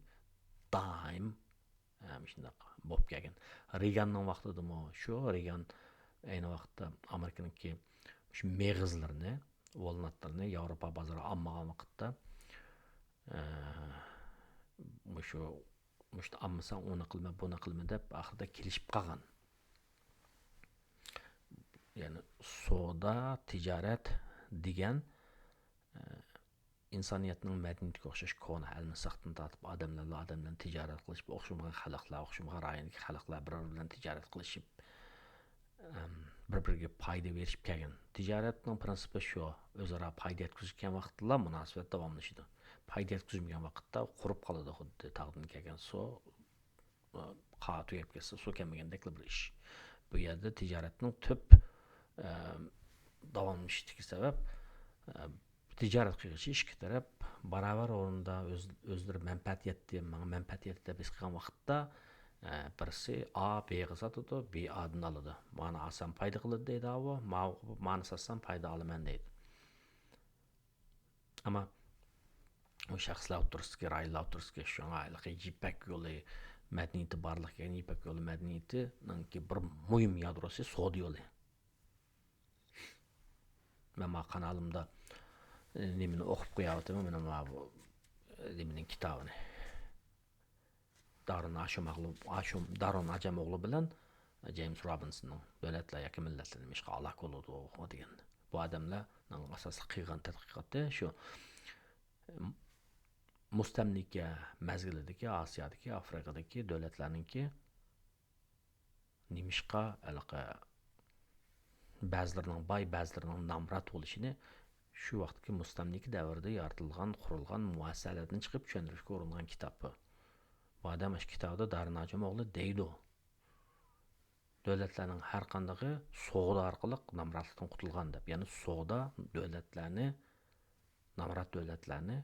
دائىم ھە، مۇشۇنداق بولۇپ كەلگەن. رېگاننىڭ ۋاقتىدىمۇ شۇ، رېگان ئەينى ۋاقىتتا ئامېرىكىنىڭكى شۇ مېغىزلىرىنى، ۋالناتلىرىنى ياۋروپا بازىرىغا ئالمىغان ۋاقىتتا، ئە، مۇشۇ، مۇشۇنى ئالمىساڭ ئۇنى قىلىمەن، بۇنى قىلىمەن دەپ ئاخىرىدا كېلىشىپ قالغان. يەنى سودا، تىجارەت دېگەن، ئە، ئىنسانىيەتنىڭ مەدەنىيىتىگە ئوخشاش كونا ئەلمىساقتىن تارتىپ ئادەملەر بىلەن ئادەم بىلەن تىجارەت قىلىش، ئوخشىمىغان خەلقلەر، ئوخشىمىغان رايوندىكى خەلقلەر بىر-بىرى بىلەن تىجارەت قىلىشىپ، ئەم، بىر-بىرىگە پايدا بېرىشىپ كەلگەن. تىجارەتنىڭ پىرىنسىپى شۇ، ئۆزئارا پايدا يەتكۈزۈشكەن ۋاقىتلا مۇناسىۋەت داۋاملىشىدۇ. پايدا يەتكۈزمىگەن ۋاقىتتا قۇرۇپ قالىدۇ، خۇددى تاغدىن كەلگەن سۇ قاغا تۈگەپ كەتسە، سۇ كەلمىگەندەكلا بىر ئىش. بۇ يەردە تىجارەتنىڭ تۈپ، ئە، داۋاملىشىشىدىكى سەۋەب، ئە، تىجارەت قىلغۇچى ئىككى تەرەپ باراۋەر ئورۇندا ئۆز-، ئۆزلىرى مەنپەئەت يەتتى، ماڭا مەنپەئەت يەتتى دەپ ھېس قىلغان ۋاقىتتا، ئە، بىرسى ئا بېغا ساتىدۇ، بى ئادىن ئالىدۇ. مانا ئالسام پايدا قىلىدۇ دەيدۇ ئاۋۇ، ما-، مانا ساتسام پايدا ئالىمەن دەيدۇ. ئەمما ئۇ شەخسلەر ئوتتۇرىسىدىكى، رايونلار ئوتتۇرىسىدىكى شۇڭا ھېلىقى يىپەك يولى مەدەنىيىتى بارلىققا كەلگەن، يىپەك يولى مەدەنىيىتىنىڭكى بىر مۇھىم يادروسى سودا يولى. مەن ما قانالىمدا، ئى، نېمىنى ئوقۇپ قوياۋاتىمەن، مانا ما بۇ، ئى، نېمىنىڭ كىتابىنى. دارۇن ھاشىم ئوغلى، ھاشىم، دارۇن ھاجەم ئوغلى بىلەن جېيمس روبىنسوننىڭ دۆلەتلەر ياكى مىللەتلەر نېمە ئىشقا ھالاك بولىدۇ دېگەن. بۇ ئادەملەرنىڭ ئاساسلىق قىلغان تەتقىقاتى شۇ، مۇستەملىكە مەزگىلىدىكى ئاسىيادىكى، ئافرىقىدىكى دۆلەتلەرنىڭكى نېمىشقا ھېلىقى بەزىلىرىنىڭ باي، بەزىلىرىنىڭ نامرات بولۇشىنى شۇ ۋاقىتتىكى مۇستەملىكە دەۋرىدە يارىتىلغان، قۇرۇلغان مۇئەسسەسەلەردىن چىقىپ چۈشەندۈرۈشكە ئۇرۇنغان كىتاب بۇ. بۇ ئادەم ئاشۇ كىتابىدا دارىن ھاجىم ئوغلى دەيدۇ. دۆلەتلەرنىڭ ھەر قاندىقى سودا ئارقىلىق نامراتلىقتىن قۇتۇلغان دەپ. يەنى سودا دۆلەتلەرنى، نامرات دۆلەتلەرنى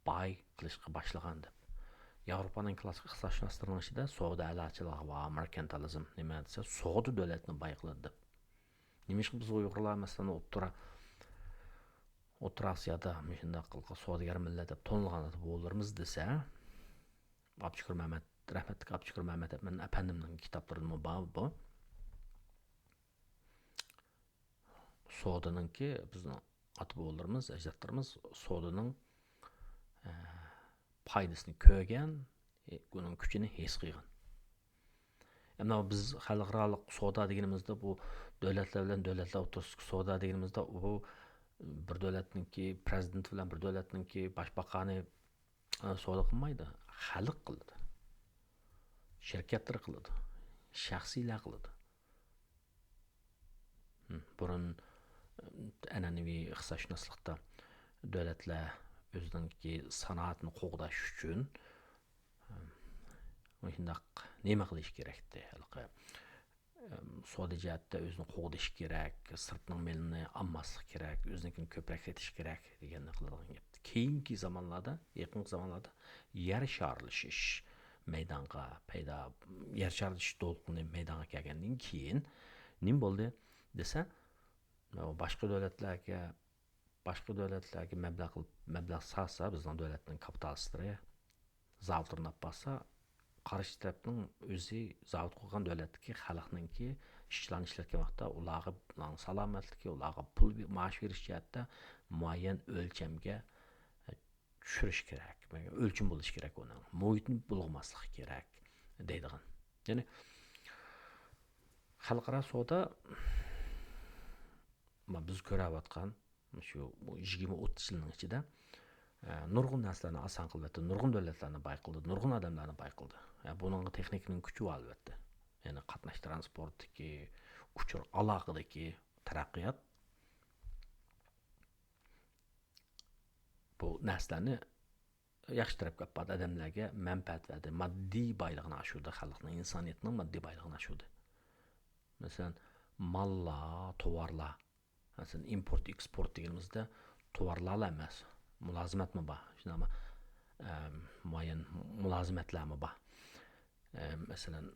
باي قىلىشقا باشلىغان دەپ. ياۋروپانىڭ كلاسسىك ئىقتىسادشۇناسلىرىنىڭ ئىچىدە سودا ئەلچىلىكى بار، مېركانتىلىزم نېمە دېسە، سودا دۆلەتنى باي قىلىدۇ دەپ. نېمىشقا بىز ئۇيغۇرلار، مەسىلەن، ئوتتۇرا، ئوتتۇرا ئاسىيادا مۇشۇنداق سودىگەر مىللەت دەپ تونۇلغان ئاتا بوۋىلىرىمىز دېسە، ئابدۇشۈكۈر مەمەت، رەھمەتلىك ئابدۇشۈكۈر مەمەت ئەپەندىمنىڭ كىتابلىرىدىمۇ بار بۇ. سودىنىڭكى، بىزنىڭ ئاتا بوۋىلىرىمىز، ئەجدادلىرىمىز سودىنىڭ، ئە، پايدىسىنى كۆرگەن، ئۇنىڭ كۈچىنى ھېس قىلغان. ئەمما بىز خەلقئارالىق سودا دېگىنىمىزدە، بۇ دۆلەتلەر بىلەن دۆلەتلەر ئوتتۇرىسىدىكى سودا دېگىنىمىزدە، ئۇ بىر دۆلەتنىڭكى پرېزىدېنتى بىلەن بىر دۆلەتنىڭكى باشباقانى، ئە، سودا قىلمايدۇ. خەلق قىلىدۇ. شىركەتلەر قىلىدۇ. شەخسىيلەر قىلىدۇ. بۇرۇن ئەنئەنىۋى ئىقتىسادشۇناسلىقتا دۆلەتلەر ئۆزىنىڭكى سانائەتنى قوغداش ئۈچۈن مۇشۇنداق نېمە قىلىش كېرەكتى؟ ھېلىقى سودا جەھەتتە ئۆزىنى قوغدىشى كېرەك، سىرتنىڭ مېلىنى ئالماسلىق كېرەك، ئۆزىنىڭكىنى كۆپرەك سېتىش كېرەك دېگەننى قىلىدىغان گەپتى. كېيىنكى زامانلاردا، يېقىنقى زامانلاردا يەر شارلىشىش مەيدانغا پەيدا، يەر شارلىشىش دولقۇنى مەيدانغا كەلگەندىن كېيىن نېمە بولدى دېسە، باشقا دۆلەتلەرگە، باشقا دۆلەتلەرگە مەبلەغ قىلىپ، مەبلەغ سالسا، بىزنىڭ دۆلەتنىڭ كاپىتالىستلىرى زاۋۇتلىرىنى ئاپارسا، قارشى تەرەپنىڭ ئۆزى زاۋۇت قۇرغان دۆلەتتىكى خەلقنىڭكى ئىشچىلارنى ئىشلەتكەن ۋاقىتتا ئۇلارغا، ئۇلارنىڭ سالامەتلىكى، ئۇلارغا پۇل بې-، مائاش بېرىش جەھەتتە مۇئەييەن ئۆلچەمگە چۈشۈرۈش كېرەك، ئۆلچىمى بولۇشى كېرەك ئۇنىڭ، مۇھىتنى بۇلغىماسلىقى كېرەك دەيدىغان. يەنى خەلقئارا سودا، ما-، بىز كۆرۈۋاتقان شۇ يىگىرمە ئوتتۇز يىلنىڭ ئىچىدە، ئە، نۇرغۇن نەرسىلەرنى ئاسان قىلىۋەتتى، نۇرغۇن دۆلەتلەرنى باي قىلدى، نۇرغۇن ئادەملەرنى باي قىلدى. ئە، بۇنىڭغا تېخنىكىنىڭ كۈچى بار، ئەلۋەتتە. يەنى قاتناش تىرانسپورتتىكى، ئۇچۇر ئالاقىدىكى تەرەققىيات بۇ نەرسىلەرنى ياخشى تەرەپكە ئاپاردى، ئادەملەرگە مەنپەئەت بەردى، ماددىي بايلىقىنى ئاشۇردى، خەلقنىڭ، ئىنسانىيەتنىڭ ماددىي بايلىقىنى ئاشۇردى. مەسىلەن، ماللار، توۋارلار، مەسىلەن، ئىمپورت، ئېكسپورت دېگىنىمىزدە توۋارلارلا ئەمەس، مۇلازىمەتمۇ بار، شۇنداقمۇ؟ ئەم، مۇئەييەن مۇلازىمەتلەرمۇ بار. ئەم، مەسىلەن،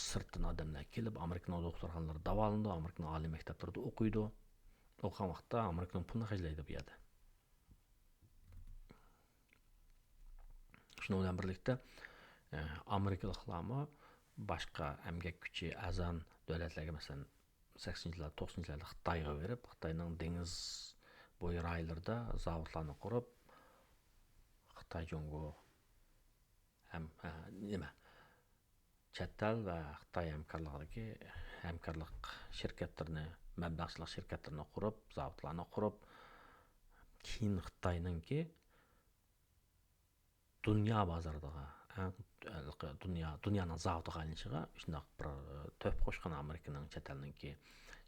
سىرتتىن ئادەملەر كېلىپ، ئامېرىكىنىڭ دوختۇرخانىلىرىدا داۋالىنىدۇ، ئامېرىكىنىڭ ئالىي مەكتەپلىرىدە ئوقۇيدۇ. ئوقۇغان ۋاقىتتا ئامېرىكىنىڭ پۇلىنى خەجلەيدۇ بۇ يەردە. شۇنىڭ بىلەن بىرلىكتە، ئە، ئامېرىكىلىقلارمۇ باشقا ئەمگەك كۈچى ئەرزان دۆلەتلەرگە، مەسىلەن، سەكسىنىنچى يىللار، توقسىنىنچى يىللاردا خىتايغا بېرىپ، خىتاينىڭ دېڭىز بويى رايلىرىدا زاۋۇتلارنى قۇرۇپ، خىتاي جۇڭگو ھەم، ئە، نېمە، چەت ئەل ۋە خىتاي ھەمكارلىقىدىكى ھەمكارلىق شىركەتلىرىنى، مەبلەغچىلىك شىركەتلىرىنى قۇرۇپ، زاۋۇتلارنى قۇرۇپ، كېيىن خىتاينىڭكى دۇنيا بازىرىغا، ئەڭ دۇنيا، دۇنيانىڭ زاۋۇتىغا ئايلىنىشىغا شۇنداق بىر تۆھپە قوشقان ئامېرىكىنىڭ، چەت ئەلنىڭكى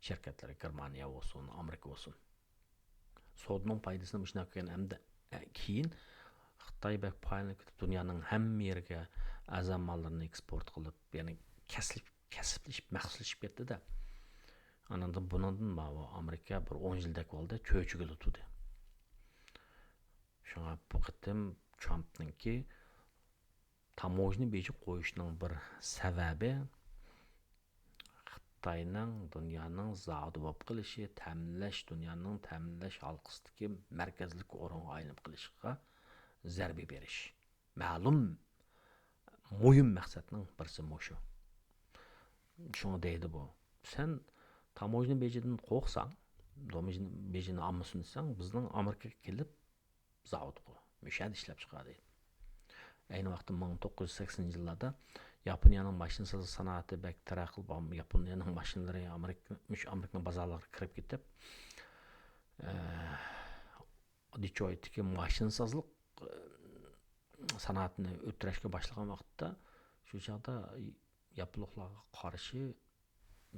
شىركەتلىرى، گېرمانىيە بولسۇن، ئامېرىكا بولسۇن. سودىنىڭ پايدىسىنى مۇشۇنداق كۆرگەن ھەمدە، ئە، كېيىن خىتاي بەك پايدىلىنىپ كېتىپ، دۇنيانىڭ ھەممە يېرىگە ئەرزان ماللىرىنى ئېكسپورت قىلىپ، يەنى كەسىپ-، كەسىپلىشىپ، مەخسۇسلىشىپ كەتتى-دە. ئاندىن بۇنىڭدىن ماۋۇ ئامېرىكا بىر ئون يىلدەك بولدى، چۆچۈگىدە تۇردى. شۇڭا بۇ قېتىم ترامپنىڭكى تاموژنا بېجى قويۇشنىڭ بىر سەۋەبى خىتاينىڭ دۇنيانىڭ زاۋۇتى بولۇپ قېلىشى، تەمىنلەش، دۇنيانىڭ تەمىنلەش ھالقىسىدىكى مەركەزلىك ئورۇنغا ئايلىنىپ قېلىشىغا زەربە بېرىش. مەلۇم مۇھىم مەقسەتنىڭ بىرسى مۇشۇ. شۇڭا دەيدۇ بۇ، سەن تاموژنا بېجىدىن قورقساڭ، تاموژنا بېجىنى ئالمىسۇن دېسەڭ، بىزنىڭ ئامېرىكىغا كېلىپ زاۋۇت قۇر، مۇشۇ يەردە ئىشلەپ چىقار دەيدۇ. ئەينى ۋاقىتتا مىڭ توققۇز يۈز سەكسىنىنچى يىللاردا ياپونىيەنىڭ ماشىنىسازلىق سانائىتى بەك تەرەققىي قىلىپ، ياپونىيەنىڭ ماشىنىلىرى ئامېرىكا، مۇشۇ ئامېرىكىنىڭ بازارلىرىغا كىرىپ كېتىپ، ئە، دېترويتتىكى ماشىنىسازلىق، ئە، سانائىتىنى ئۆتتۈرۈشكە باشلىغان ۋاقىتتا، شۇ چاغدا ياپونلۇقلارغا قارشى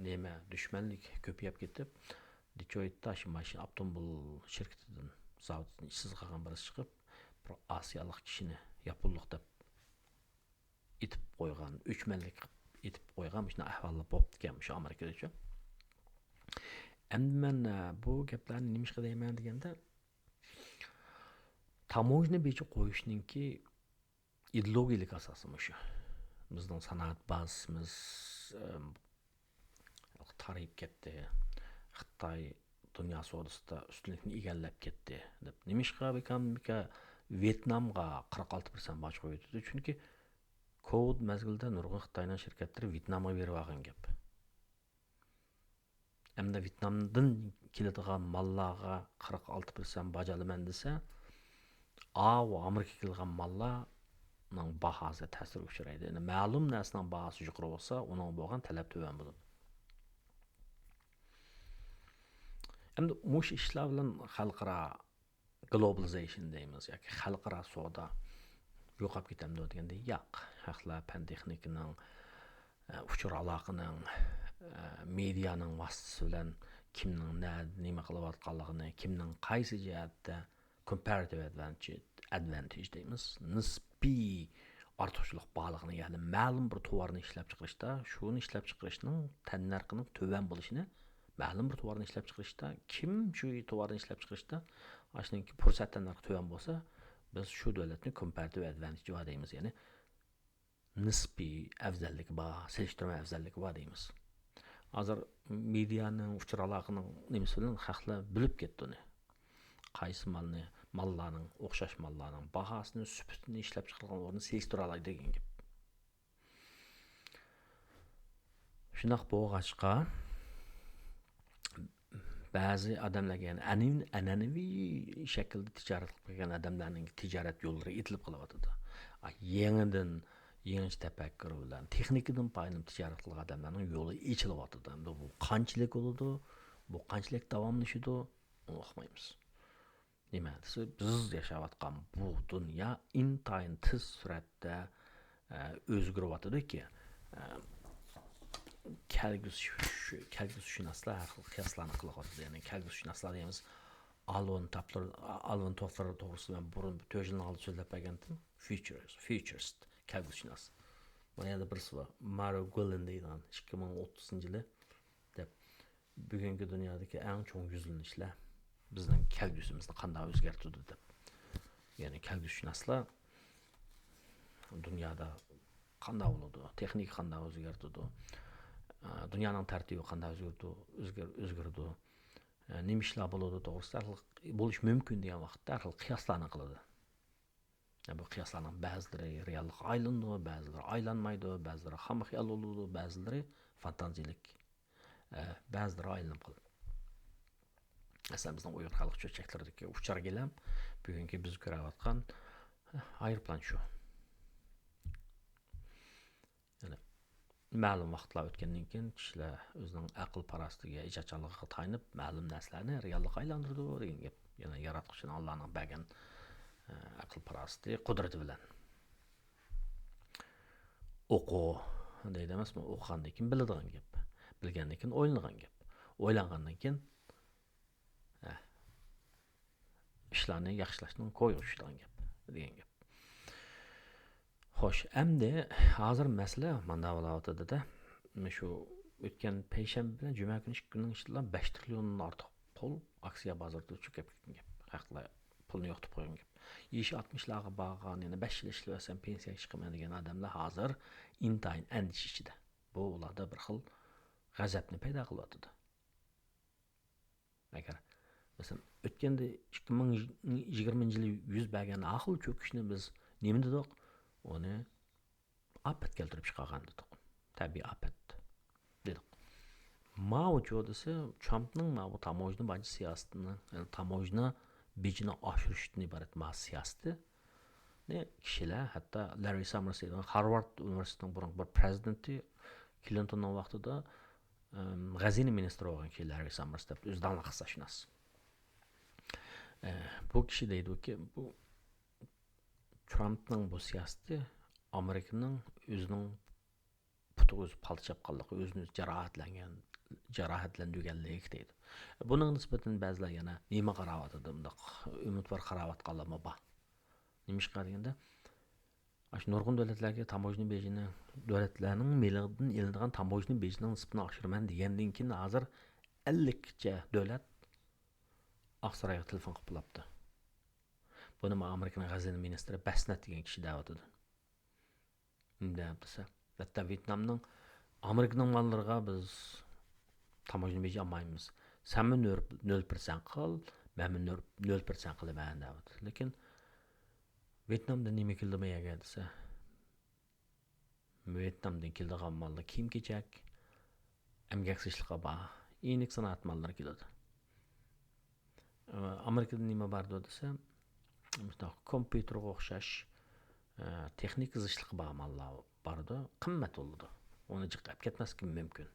نېمە، دۈشمەنلىك كۆپىيىپ كېتىپ، دېترويتتا شۇ ماشىنا ئاپتوموبىل شىركىتىدىن، زاۋۇتىدىن ئىشسىز قالغان بىرسى چىقىپ، بىر ئاسىيالىق كىشىنى ياپونلۇق دەپ ئېتىپ قويغان، ئۆچمەنلىك قىلىپ ئېتىپ قويغان مۇشۇنداق ئەھۋاللار بوپتىكەن شۇ ئامېرىكىدىچۇ. ئەمدى مەن، ئە، بۇ گەپلەرنى نېمىشقا دەيمەن دېگەندە، تاموژنا بېجى قويۇشنىڭكى ئىدېئولوگىيەلىك ئاساسى مۇشۇ. بىزنىڭ سانائەت بازىسىمىز، ئەم، تارىيىپ كەتتى. خىتاي دۇنيا سودىسىدا ئۈستۈنلۈكنى ئىگىلەپ كەتتى، دەپ. نېمىشقا بىكام، بىكا ۋيېتنامغا قىرىق ئالتە پىرسەنت باج قويۇۋېتىدۇ؟ چۈنكى كوۋىد مەزگىلىدە نۇرغۇن خىتاينىڭ شىركەتلىرى ۋيېتنامغا بېرىۋالغان گەپ. ئەمدى ۋيېتنامدىن كېلىدىغان ماللارغا قىرىق ئالتە پىرسەنت باج ئالىمەن دېسە، ئاۋۇ ئامېرىكىغا كېلىدىغان ماللارنىڭ باھاسى تەسىرگە ئۇچرايدۇ. يەنى مەلۇم نەرسىنىڭ باھاسى يۇقىرى بولسا، ئۇنىڭغا بولغان تەلەپ تۆۋەن بولىدۇ. ئەمدى مۇشۇ ئىشلار بىلەن خەلقئارا گلوبالىزېيشن دەيمىز ياكى خەلقئارا سودا يوقاپ كېتەمدۇ دېگەندە، ياق. ھەقلەر پەن تېخنىكىنىڭ، ئە، ئۇچۇر ئالاقىنىڭ، ئە، مېدىيانىڭ ۋاسىتىسى بىلەن كىمنىڭ نەدە نېمە قىلىۋاتقانلىقىنى، كىمنىڭ قايسى جەھەتتە كومپاراتىپ ئەدۋانتېج، ئەدۋانتېج دەيمىز، نىسپىي ئارتۇقچىلىق بارلىقىنى، يەنى مەلۇم بىر تاۋارنى ئىشلەپچىقىرىشتا، شۇنى ئىشلەپچىقىرىشنىڭ تەننەرخىنىڭ تۆۋەن بولۇشىنى، مەلۇم بىر تاۋارنى ئىشلەپچىقىرىشتا، كىم شۇ تاۋارنى ئىشلەپچىقىرىشتا ئاشۇنىڭكى پۇرسەت تەننەرخى تۆۋەن بولسا، بىز شۇ دۆلەتنى كومپاراتىپ ئەدۋانتېجى بار دەيمىز. يەنى نىسپىي ئەۋزەللىكى بار، سېلىشتۇرما ئەۋزەللىكى بار دەيمىز. ھازىر مېدىيانىڭ، ئۇچۇر ئالاقىنىڭ نېمىسى بىلەن خەقلەر بىلىپ كەتتى ئۇنى. قايسى مالنى، ماللارنىڭ، ئوخشاش ماللارنىڭ باھاسىنى، سۈپىتىنى، ئىشلەپچىقىرىلغان ئورنىنى سېلىشتۇرالايدۇ دېگەن گەپ. شۇنداق بولغاچقا، بەزى ئادەملەرگە، يەنى ئەنئەنىۋى شەكىلدە تىجارەت قىلىپ كەلگەن ئادەملەرنىڭ تىجارەت يوللىرى ئېتىلىپ قېلىۋاتىدۇ. ئا، يېڭىدىن، يېڭىچە تەپەككۇر بىلەن، تېخنىكىدىن پايدىلىنىپ تىجارەت قىلىدىغان ئادەملەرنىڭ يولى ئېچىلىۋاتىدۇ. ئەمدى بۇ قانچىلىك بولىدۇ، بۇ قانچىلىك داۋاملىشىدۇ، ئۇنى ئۇقمايمىز. نېمە دېسە، بىز ياشاۋاتقان بۇ دۇنيا ئىنتايىن تېز سۈرئەتتە، ئە، ئۆزگىرىۋاتىدۇكى، ئە، كەلگۈسى-، كەلگۈسىشۇناسلار ھەر خىل قىياسلارنى قىلىۋاتىدۇ. يەنى كەلگۈسىشۇناسلار دەيمىز، ئالۋىن توپلىرى، ئالۋىن توپلىرى توغرىسىدا مەن بۇرۇن تۆت يىلدىن ئالدىن سۆزلەپ بەرگەنتىم. فيۇتشېرىست، فيۇتشېرىست، كەلگۈسىشۇناس. مانا يەنە بىرسى بار، مارو گوللېن دەيدىغان، ئىككى مىڭ ئوتتۇزىنچى يىلى دەپ. بۈگۈنكى دۇنيادىكى ئەڭ چوڭ يۈزلىنىشلەر بىزنىڭ كەلگۈسىمىزنى قانداق ئۆزگەرتىدۇ دەپ. يەنى كەلگۈسىشۇناسلار دۇنيادا قانداق بولىدۇ، تېخنىكا قانداق ئۆزگەرتىدۇ، ئە، دۇنيانىڭ تەرتىپى قانداق ئۆزگىرىدۇ، ئۆزگەر-، ئۆزگىرىدۇ، ئە، نېمە ئىشلار بولىدۇ توغرىسىدا ھەر خىل بولۇشى مۇمكىن دېگەن ۋاقىتتا ھەر خىل قىياسلارنى قىلىدۇ. بۇ قىياسلارنىڭ بەزىلىرى رېئاللىققا ئايلىنىدۇ، بەزىلىرى ئايلانمايدۇ، بەزىلىرى خام خىيال بولىدۇ، بەزىلىرى فانتازىيەلىك، ئە، بەزىلىرى ئايلىنىپ قالىدۇ. مەسىلەن، بىزنىڭ ئۇيغۇر خەلق چۆچەكلىرىدىكى ئۇچار گىلەم بۈگۈنكى بىز كۆرۈۋاتقان، ئە، ئايروپىلان شۇ. يەنى مەلۇم ۋاقىتلار ئۆتكەندىن كېيىن كىشىلەر ئۆزىنىڭ ئەقىل پاراسىتىگە، ئىجادچانلىقىغا تايىنىپ مەلۇم نەرسىلەرنى رېئاللىققا ئايلاندۇرىدۇ دېگەن گەپ. يەنى ياراتقۇچىنىڭ، ئاللانىڭ بەرگەن، ئە، ئەقىل پاراسىتى، قۇدرىتى بىلەن. ئوقۇ دەيدۇ ئەمەسمۇ؟ ئوقۇغاندىن كېيىن بىلىدىغان گەپ. بىلگەندىن كېيىن ئويلىنىدىغان گەپ. ئويلانغاندىن كېيىن، ئە، ئىشلارنى ياخشىلاشنىڭ كويىغا چۈشىدىغان گەپ دېگەن گەپ. خوش، ئەمدى ھازىر مەسىلە مانداق بولاۋاتىدۇ-دە. مۇشۇ ئۆتكەن پەيشەنبە بىلەن جۈمە كۈنى ئىككى كۈننىڭ ئىچىدىلا بەش تىرىليوندىن ئارتۇق پۇل ئاكسىيە بازىرىدا چۆكۈپ كەتكەن گەپ. خەقلەر پۇلنى يوقىتىپ قويغان گەپ. يېشى ئاتمىشلارغا بارغان، يەنە بەش يىل ئىشلىۋەتسەم پېنسىيەگە چىقىمەن دېگەن ئادەملەر ھازىر ئىنتايىن ئەندىشە ئىچىدە. بۇ ئۇلاردا بىر خىل غەزەپنى پەيدا قىلىۋاتىدۇ. ئەگەر، مەسىلەن، ئۆتكەندە ئىككى مىڭ يىگىرمىنچى يىلى يۈز بەرگەن ئاخىر چۆكۈشنى بىز نېمە دېدۇق؟ ئۇنى ئاپەت كەلتۈرۈپ چىقارغان دېدۇق. تەبىئىي ئاپەت دېدۇق. ماۋۇ چۇ دېسە، ترامپنىڭ ماۋۇ تاموژنا باجى سىياسىتىنى، يەنى تاموژنا بېجىنى ئاشۇرۇشتىن ئىبارەت ما سىياسىتىنى كىشىلەر، ھەتتا لاررى ساممېرس دەيدىغان خارۋارد ئۇنىۋېرسىتېتىنىڭ بۇرۇنقى بىر پرېزىدېنتى كلىنتوننىڭ ۋاقتىدا، ئەم، خەزىنە مىنىستىرى بولغان كىشى لاررى ساممېرس دەپ، ئۆزى داڭلىق ئىقتىسادشۇناس. ئە، بۇ كىشى دەيدۇكى، بۇ ترامپنىڭ بۇ سىياسىتى ئامېرىكىنىڭ ئۆزىنىڭ پۇتىغا ئۆزى پالتا چاپقانلىقى، ئۆزىنى ئۆزى جاراھەتلەنگەن، جاراھەتلەندۈرگەنلىكى دەيدۇ. بۇنىڭغا نىسبەتەن بەزىلەر يەنە نېمە قاراۋاتىدۇ، مۇنداق ئۈمىدۋار قاراۋاتقانلارمۇ بار. نېمىشقا دېگەندە، ئاشۇ نۇرغۇن دۆلەتلەرگە تاموژنا بېجىنى، دۆلەتلەرنىڭ مېلىدىن ئېلىنىدىغان تاموژنا بېجىنىڭ نىسبىتىنى ئاشۇرىمەن دېگەندىن كېيىن، ھازىر ئەللىككىچە دۆلەت ئاقسارايغا تېلېفون قىلىپ بولاپتۇ. بۇنى ئامېرىكىنىڭ خەزىنە مىنىستىرى بەسنەت دېگەن كىشى دەۋاتىدۇ. نېمە دەپ دېسە، ھەتتا ۋيېتنامنىڭ، ئامېرىكىنىڭ ماللىرىغا بىز تاموژنا بېجى ئالمايمىز. سەنمۇ نۆل، نۆل پىرسەنت قىل، مەنمۇ نۆل، نۆل پىرسەنت قىلىمەن دەۋاتىدۇ. لېكىن ۋيېتنامدىن نېمە كېلىدۇ بۇ يەرگە دېسە، ۋيېتنامدىن كېلىدىغان مالدا كىيىم-كېچەك، ئەمگەك زىچلىقى بار، يېنىك سانائەت ماللىرى كېلىدۇ. ئامېرىكىدا نېمە باردۇ دېسە، مۇشۇنداق كومپيۇتېرغا ئوخشاش، ئە، تېخنىكا زىچلىقى بار ماللار باردۇ، قىممەت بولىدۇ. ئۇنى جىق ئەپ كەتمەسلىكى مۇمكىن.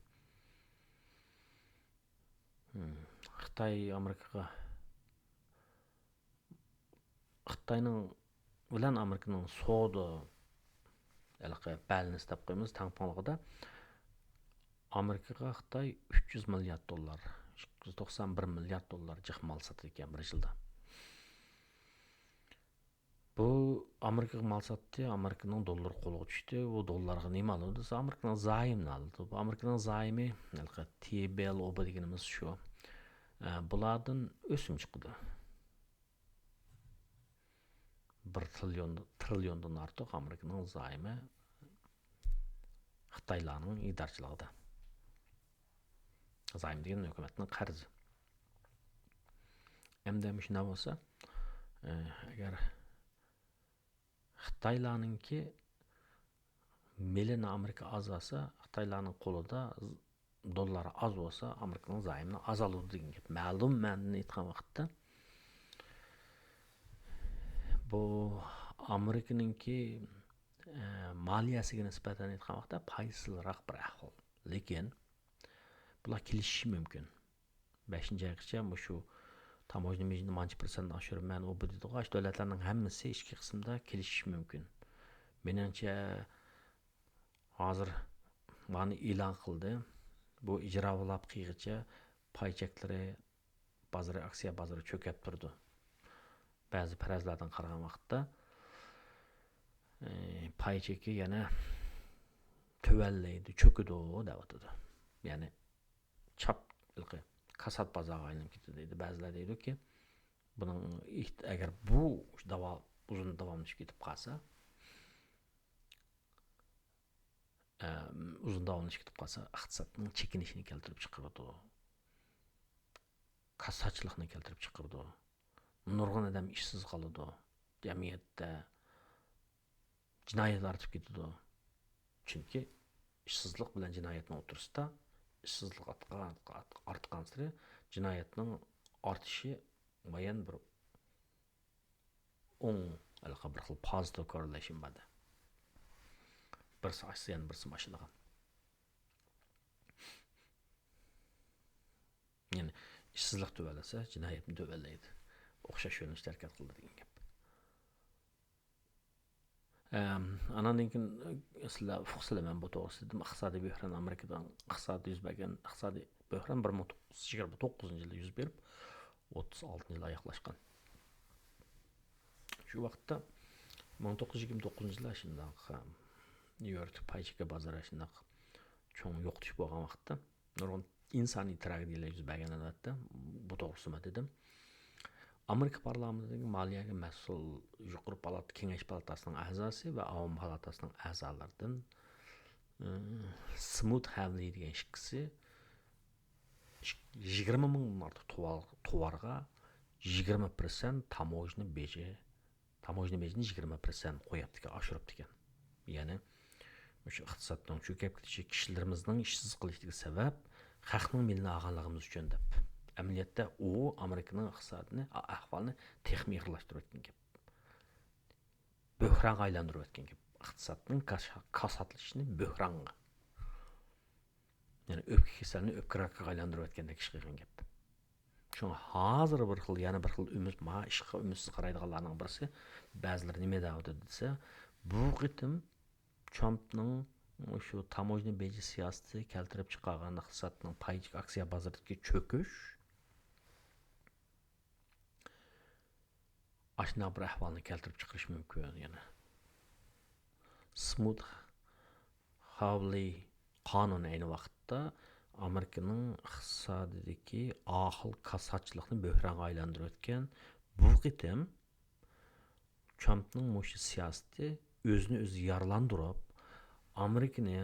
خىتاي ئامېرىكىغا، خىتاينىڭ بىلەن ئامېرىكىنىڭ سودا ھېلىقى بەلىنىسى دەپ قويىمىز، تەڭپۇڭلۇقىدا ئامېرىكىغا خىتاي ئۈچ يۈز مىليارد دوللار، ئىككى يۈز توقسان بىر مىليارد دوللار جىق مال ساتىدىكەن بىر يىلدا. بۇ ئامېرىكىغا مال ساتتى، ئامېرىكىنىڭ دوللىرى قولىغا چۈشتى. بۇ دوللارغا نېمە ئالىدۇ دېسە، ئامېرىكىنىڭ زايىمىنى ئالىدۇ. بۇ ئامېرىكىنىڭ زايىمى، ھېلىقى تى بىر ئېل ئو بى دېگىنىمىز شۇ. ئە، بۇلاردىن ئۆسۈم چىقىدۇ. بىر تىرىليون، تىرىليوندىن ئارتۇق ئامېرىكىنىڭ زايىمى خىتايلارنىڭ ئىدارىچىلىقىدا. زايىم دېگەن ھۆكۈمەتنىڭ قەرزى. ئەمدى مۇشۇنداق بولسا، ئە، ئەگەر خىتايلارنىڭكى مېلىنى ئامېرىكا ئاز ئالسا، خىتايلارنىڭ قولىدا دوللار ئاز بولسا، ئامېرىكىنىڭ زايىمىنى ئاز ئالىدۇ دېگەن گەپ. مەلۇم مەنىدىن ئېيتقان ۋاقىتتا، بۇ ئامېرىكىنىڭكى، ئە، مالىيەسىگە نىسبەتەن ئېيتقان ۋاقىتتا پايدىسىزراق بىر ئەھۋال. لېكىن بۇلار كېلىشىشى مۇمكىن. بەشىنچى ئايغىچە مۇشۇ تاموژنا بېجىنى مانچە پىرسەنت ئاشۇرىمەن، ئۇ بۇ دېدىغۇ، ئاشۇ دۆلەتلەرنىڭ ھەممىسى ئىچكى قىسىمدا كېلىشىشى مۇمكىن. مېنىڭچە، ھازىر مانى ئېلان قىلدى. بۇ ئىجرا بولاپ قىيغىچە پاي چەكلىرى بازىرى، ئاكسىيە بازىرى چۆكۈپ تۇرىدۇ. بەزى پەرەزلەردىن قارىغان ۋاقىتتا، ئى، پاي چېكى يەنە تۆۋەنلەيدۇ، چۆكىدۇ دەۋاتىدۇ. يەنى چاپ، ھېلىقى كاسات بازارغا ئايلىنىپ كېتىدۇ دەيدۇ. بەزىلەر دەيدۇكى، بۇنىڭ ئېھت-، ئەگەر بۇ داۋا-، ئۇزۇن داۋاملىشىپ كېتىپ قالسا، ئە، ئۇزۇن داۋاملىشىپ كېتىپ قالسا، ئىقتىسادنىڭ چېكىنىشىنى كەلتۈرۈپ چىقىرىدۇ. كاساتچىلىقنى كەلتۈرۈپ چىقىرىدۇ. نۇرغۇن ئادەم ئىشسىز قالىدۇ. جەمئىيەتتە جىنايەت ئارتىپ كېتىدۇ. چۈنكى ئىشسىزلىق بىلەن جىنايەتنىڭ ئوتتۇرىسىدا، ئىشسىزلىق ئارتقان، ئارتقانسېرى جىنايەتنىڭ ئارتىشى مۇئەييەن بىر ئوڭ، ھېلىقى بىر خىل پازىتىپ كوررېلېيشن بار-دە. بىرسى ئاشسا، يەنە بىرسىمۇ ئاشىدىغان. يەنى ئىشسىزلىق تۆۋەنلىسە، جىنايەتمۇ تۆۋەنلەيدۇ. ئوخشاش يۆنىلىشتە ھەرىكەت قىلىدۇ دېگەن گەپ. ئەم، ئاناندىن كېيىن، ئە، سىلەر ئۇقسىلەر، مەن بۇ توغرىسىدا دېدىم، ئىقتىسادىي بۆھران، ئامېرىكىدا ئىقتىسادىي يۈز بەرگەن ئىقتىسادىي بۆھران بىر مىڭ توققۇز يۈز يىگىرمە توققۇزىنچى يىلى يۈز بېرىپ، ئوتتۇز ئالتىنچى يىلى ئاياغلاشقان. شۇ ۋاقىتتا مىڭ توققۇز يۈز يىگىرمە توققۇزىنچى يىلى شۇنداق، ئەم، نيۇ يوركتا پاي چېكى بازىرى شۇنداق چوڭ يوقىتىش بولغان ۋاقىتتا، نۇرغۇن ئىنسانىي تراگېدىيەلەر يۈز بەرگەن، ئەلۋەتتە، بۇ توغرىسىمۇ دېدىم. ئامېرىكا پارلامېنتىنىڭ مالىيەگە مەسئۇل يۇقىرى پالاتا، كېڭەش پالاتاسىنىڭ ئەزاسى ۋە ئاۋام پالاتاسىنىڭ ئەزالىرىدىن، ئى، سموت ھاۋلى دېگەن ئىككىسى يىگىرمە مىڭدىن ئارتۇق توۋار-، توۋارغا يىگىرمە پىرسەنت تاموژنا بېجى تاموژنا بېجىنى يىگىرمە پىرسەنت قويۇپتىكەن، ئاشۇرۇپتىكەن. يەنى، مۇشۇ ئىقتىسادنىڭ چۆكۈپ كېتىشى، كىشىلىرىمىزنىڭ ئىشسىز قېلىشىدىكى سەۋەب، خەقنىڭ مېلىنى ئالغانلىقىمىز ئۈچۈن دەپ. ئەمەلىيەتتە ئۇ ئامېرىكىنىڭ ئىقتىسادىنى، ئە-، ئەھۋالىنى تېخىمۇ ئېغىرلاشتۇرۇۋەتكەن گەپ. بۆھرانغا ئايلاندۇرۇۋەتكەن گەپ. ئىقتىسادنىڭ كاش-، كاساتلىشىشىنى بۆھرانغا. يەنى ئۆپكە كېسەلنى ئۆپكە راكىغا ئايلاندۇرۇۋەتكەندەك ئىش قىلغان گەپ. شۇڭا ھازىر بىر خىل، يەنە بىر خىل ئۈمىد، مانا ئىشقا ئۈمىدسىز قارايدىغانلارنىڭ بىرسى، بەزىلىرى نېمە دەۋاتىدۇ دېسە، بۇ قېتىم ترامپنىڭ شۇ تاموژنا بېجى سىياسىتى كەلتۈرۈپ چىقارغان ئىقتىسادنىڭ پاي ئاكسىيە بازىرىدىكى چۆكۈش، ئاشۇنداق بىر ئەھۋالنى كەلتۈرۈپ چىقىرىشى مۇمكىن يەنە. سموت ھاۋلى قانۇنى ئەينى ۋاقىتتا ئامېرىكىنىڭ ئىقتىسادىدىكى ئاخىل كاساتچىلىقنى بۆھرانغا ئايلاندۇرۇۋەتكەن. بۇ قېتىم، ترامپنىڭ مۇشۇ سىياسىتى ئۆزىنى ئۆزى يارىلاندۇرۇپ، ئامېرىكىنى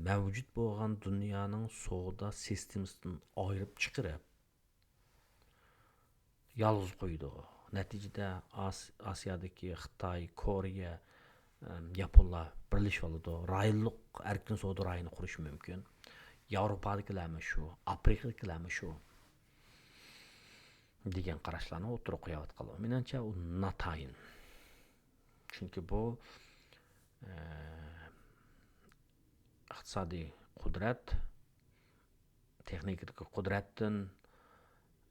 مەۋجۇت بولغان دۇنيانىڭ سودا سىستېمىسىدىن ئايرىپ چىقىرىپ، يالغۇز قويىدۇ. نەتىجىدە ئاس-، ئاسىيادىكى خىتاي، كورېيە، ئەم، ياپونلار بىرلىشىۋالىدۇ. رايونلۇق ئەركىن سودا رايونى قۇرۇشى مۇمكىن. ياۋروپادىكىلەرمۇ شۇ، ئافرىقىدىكىلەرمۇ شۇ دېگەن قاراشلارنى ئوتتۇرىغا قويۇۋاتقانلار. مېنىڭچە، ئۇ ناتايىن. چۈنكى بۇ، ئە، ئىقتىسادىي قۇدرەت، تېخنىكىدىكى قۇدرەتتىن،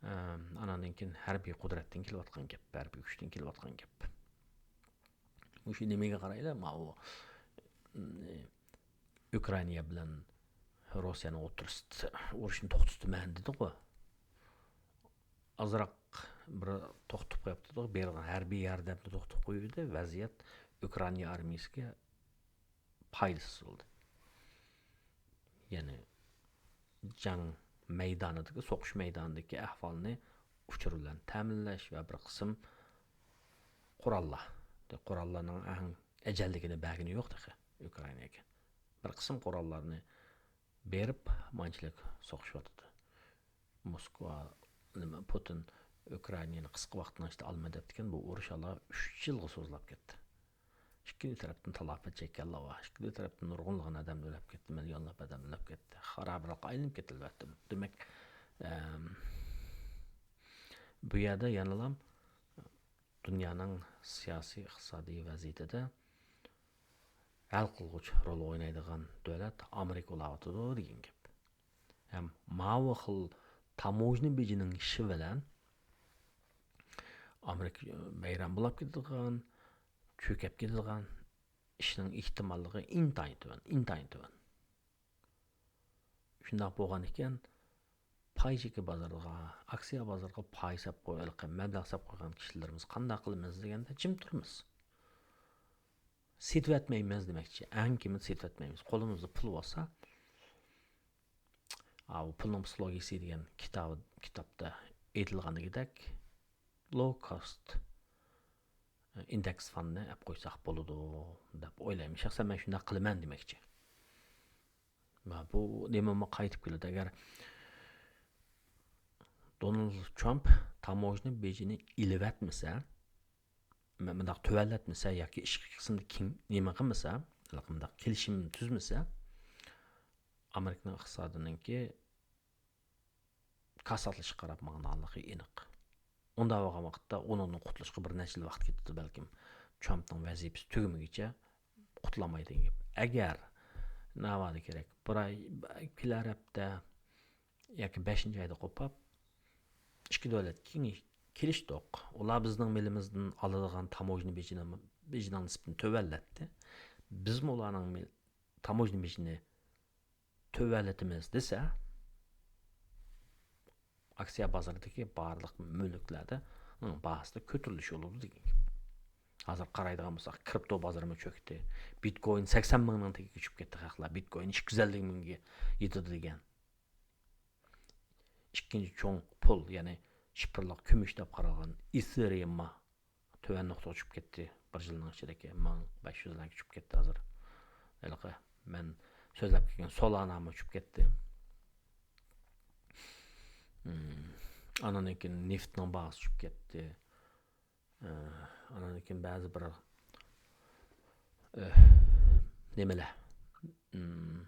ئە، ئاناندىن كېيىن ھەربىي قۇدرەتتىن كېلىۋاتقان گەپ، ھەربىي كۈچتىن كېلىۋاتقان گەپ. مۇشۇ نېمىگە قارايلى، ماۋۇ، ئى، ئۇكرائىنا بىلەن روسىيەنىڭ ئوتتۇرىسىدا ئۇرۇشنى توختىتىمەن دېدىغۇ. ئازراق بىر توختىتىپ قويۇپتىدۇ. بېرىدىغان ھەربىي ياردەمنى توختىتىپ قويۇۋىدى. ۋەزىيەت ئۇكرائىنا ئارمىيىسىگە پايدىسىز بولدى. يەنى جەڭ مەيدانىدىكى، سوقۇش مەيدانىدىكى ئەھۋالنى ئۇچۇر بىلەن تەمىنلەش ۋە بىر قىسىم قوراللار. قوراللارنىڭ ئەڭ ئەجەللىكىنى بەرگىنى يوق تېخى ئۇكرائىناگە. بىر قىسىم قوراللارنى بېرىپ، مانچىلىك سوقۇشۇۋاتىدۇ. موسكۋا، نېمە، پۇتىن ئۇكرائىنانى قىسقا ۋاقىتنىڭ ئىچىدە ئالىمەن دەپتىكەن، بۇ ئۇرۇش ئاللا ئۈچ يىلغا سوزۇلۇپ كەتتى. ئىككىلا تەرەپتىن تالاپەت چەككەنلەر بار. ئىككىلا تەرەپتىن نۇرغۇنلىغان ئادەم ئۆلۈپ كەتتى، مىليونلاپ ئادەم ئۆلۈپ كەتتى. خارابىلىققا ئايلىنىپ كەتتى، ئەلۋەتتە. دېمەك، ئەم، بۇ يەردە يەنىلا دۇنيانىڭ سىياسىي، ئىقتىسادىي ۋەزىيىتىدە ھەل قىلغۇچ رول ئوينايدىغان دۆلەت ئامېرىكا بولاۋاتىدۇ دېگەن گەپ. ھەم ماۋۇ خىل تاموژنا بېجىنىڭ ئىشى بىلەن ئامېرىكا ۋەيران بولاپ كېتىدىغان، چۆكۈپ كېتىدىغان ئىشنىڭ ئېھتىماللىقى ئىنتايىن تۆۋەن، ئىنتايىن تۆۋەن. شۇنداق بولغان ئىكەن، پاي چېكى بازىرىغا، ئاكسىيە بازىرىغا پاي ساپ قوي-، ھېلىقى مەبلەغ ساپ قويغان كىشىلىرىمىز قانداق قىلىمىز دېگەندە، جىم تۇرىمىز. سېتىۋەتمەيمىز دېمەكچى. ئەڭ كېمىدە سېتىۋەتمەيمىز. قولىمىزدا پۇل بولسا، ئاۋۇ پۇلنىڭ پسىخولوگىيىسى دېگەن كىتابى، كىتابتا ئېيتىلغىنىدەك، لو كوست ئىندېكس فاندنى ئەپ قويساق بولىدۇ دەپ ئويلايمەن. شەخسەن مەن شۇنداق قىلىمەن دېمەكچى. ما بۇ نېمىمۇ قايتىپ كېلىدۇ. ئەگەر دونالد ترامپ تاموژنا بېجىنى ئېلىۋەتمىسە، مە-، مۇنداق تۆۋەنلەتمىسە ياكى ئىشقا قىسمىدا كېڭ-، نېمە قىلمىسا، مۇنداق كېلىشىم تۈزمىسە، ئامېرىكىنىڭ ئىقتىسادىنىڭكى كاساتلىشىشقا قاراپ ماڭىدىغانلىقى ئېنىق. ئۇنداق بولغان ۋاقىتتا ئۇنىڭدىن قۇتۇلۇشقا بىر نەچچە يىل ۋاقىت كېتىدۇ بەلكىم. ترامپنىڭ ۋەزىپىسى تۈگىمىگىچە قۇتۇلالمايدۇ دېگەن گەپ. ئەگەر ناۋادا كېرەك، بىر ئاي، كېلەر ھەپتە ياكى بەشىنچى ئايدا قوپاپ، ئىككى دۆلەت كېڭىش-، كېلىشتۇق. ئۇلار بىزنىڭ مېلىمىزدىن ئالىدىغان تاموژنا بېجىنىڭ، بېجىنىڭ نىسبىتىنى تۆۋەنلەتتى. بىزمۇ ئۇلارنىڭ مېل-، تاموژنا بېجىنى تۆۋەنلىتىمىز دېسە، ئاكسىيە بازىرىدىكى بارلىق مۈلۈكلەردە ئۇنىڭ باھاسىدا كۆتۈرۈلۈش بولىدۇ دېگەن گەپ. ھازىر قارايدىغان بولساق، كرىپتو بازىرىمۇ چۆكتى. بىتكوين سەكسەن مىڭنىڭ تېگىگە چۈشۈپ كەتتى خەقلەر. بىتكوين ئىككى يۈز ئەللىك مىڭگە يېتىدۇ دېگەن. ئىككىنچى چوڭ پۇل، يەنى شىفىرلىق كۈمۈش دەپ قارالغان ئېثېرىيۇم تۆۋەن نۇقتىغا چۈشۈپ كەتتى. بىر يىلنىڭ ئىچىدىكى مىڭ بەش يۈزلەرگە چۈشۈپ كەتتى ھازىر. ھېلىقى مەن سۆزلەپ كەلگەن سولانا مۇ چۈشۈپ كەتتى. مم. ئانىڭدىن كېيىن نېفىتنىڭ باھاسى چۈشۈپ كەتتى. ئە، ئانىڭدىن كېيىن بەزى بىر، ئە، نېمىلەر، مم،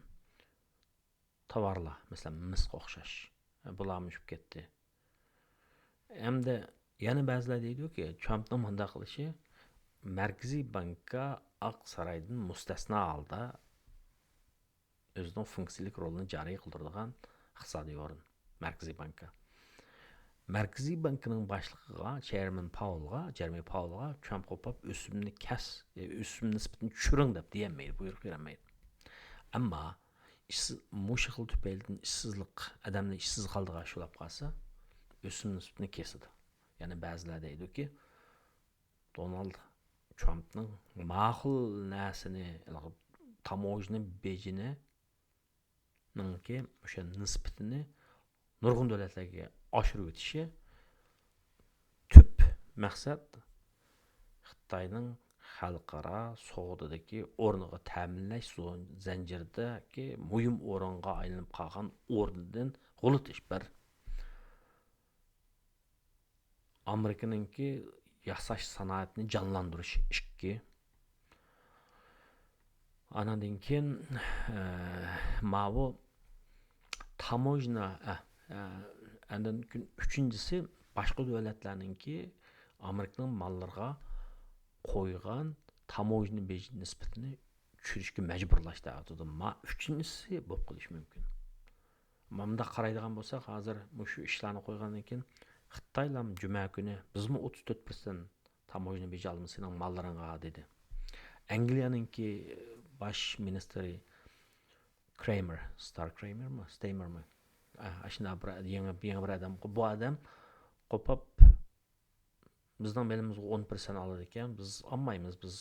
تاۋارلار، مەسىلەن، مىسقا ئوخشاش. بۇلارمۇ چۈشۈپ كەتتى. ھەمدە يەنە بەزىلەر دەيدۇكى، ترامپنىڭ مۇنداق قىلىشى مەركىزىي بانكا ئاق سارايدىن مۇستەسنا ھالدا ئۆزىنىڭ فۇنكسىيىلىك رولىنى جارى قىلدۇرىدىغان ئىقتىسادىي ئورۇن، مەركىزىي بانكا. مەركىزىي بانكىنىڭ باشلىقىغا، چېرمېن پاۋېلغا، جېرېمى پاۋېلغا ترامپ قوپاپ ئۆسۈمنى كەس-، ئۆسۈم نىسبىتىنى چۈشۈرۈڭ دەپ دېيەلمەيدۇ، بۇيرۇق بېرەلمەيدۇ. ئەمما ئىشسىز، مۇشۇ خىل تۈپەيلىدىن ئىشسىزلىق، ئادەمنى ئىشسىز ھالدا شۇلاپ قالسا، ئۆسۈم نىسبىتىنى كېسىدۇ. يەنى بەزىلەر دەيدۇكى، دونالد ترامپنىڭ ماقۇل نەرسىنى، تاموژنا بېجىنى نىڭكى ئوشۇ نىسبىتىنى نۇرغۇن دۆلەتلەرگە ئاشۇرۇۋېتىشى تۈپ مەقسەت، خىت-، خىتاينىڭ خەلقئارا سودىدىكى ئورنىغا تەمىنلەش زون-، زەنجىرىدىكى مۇھىم ئورۇنغا ئايلىنىپ قالغان ئورنىدىن غۇلىتىش بىر. ئامېرىكىنىڭكى ياساش سانائىتىنى جانلاندۇرۇش ئىككى. ئاناندىن كېيىن، ئە، ماۋۇ تاموژنا، ئە، ئە، ئاندىن كېيىن ئۈچىنچىسى، باشقا دۆلەتلەرنىڭكى ئامېرىكىنىڭ ماللىرىغا قويغان تاموژنا بېجى نىسبىتىنى چۈشۈرۈشكە مەجبۇرلاش دەۋاتىدۇ. ما ئۈچىنچىسى بولۇپ قېلىشى مۇمكىن. مۇنداق قارايدىغان بولساق، ھازىر مۇشۇ ئىشلارنى قويغاندىن كېيىن، خىتايلام جۈمە كۈنى بىزمۇ ئوتتۇز تۆت پىرسەنت تاموژنا بېجى ئالىمىز سېنىڭ ماللىرىڭغا دېدى. ئەنگلىيەنىڭكى باش مىنىستىرى كرېمېر، ستار كرېمېرمۇ، ستېمېرمۇ؟ ئا، ئاشۇنداق بىر يېڭى، يېڭى بىر ئادەم. بۇ ئادەم قوپۇپ، بىزنىڭ مېلىمىزغا ئون پىرسەنت ئالىدىكەن، بىز ئالمايمىز، بىز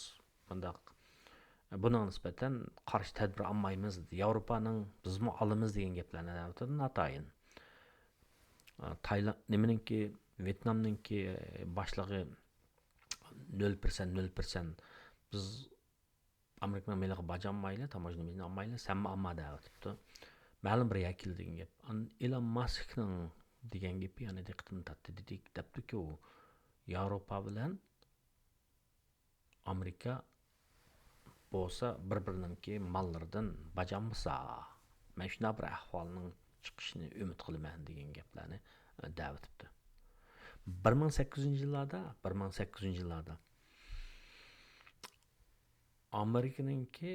مۇنداق، بۇنىڭغا نىسبەتەن قارشى تەدبىر ئالمايمىز، ياۋروپانىڭ بىزمۇ ئالىمىز دېگەن گەپلەرنى دەۋاتىدۇ ناتايىن. تايلاند، نېمىنىڭكى، ۋيېتنامنىڭكى باشلىقى نۆل پىرسەنت، نۆل پىرسەنت، بىز ئامېرىكىنىڭ مېلىغا باج ئالمايلى، تاموژنا بېجىنى ئالمايلى، سەنمۇ ئالما دەۋېتىپتۇ. مەلۇم بىر يەرگە كېلىدىغان گەپ. ئاندىن ئېلون ماسكنىڭ دېگەن گېپى يەنە دىققىتىمنى تارتتى. دېدى، دەپتۇكى ئۇ، ياۋروپا بىلەن ئامېرىكا بولسا بىر-بىرىنىڭكى ماللىرىدىن باج ئالمىسا، مەن شۇنداق بىر ئەھۋالنىڭ چىقىشىنى ئۈمىد قىلىمەن دېگەن گەپلەرنى دەۋېتىپتۇ. بىر مىڭ سەككىز يۈزىنچى يىللاردا، بىر مىڭ سەككىز يۈزىنچى يىللاردا ئامېرىكىنىڭكى،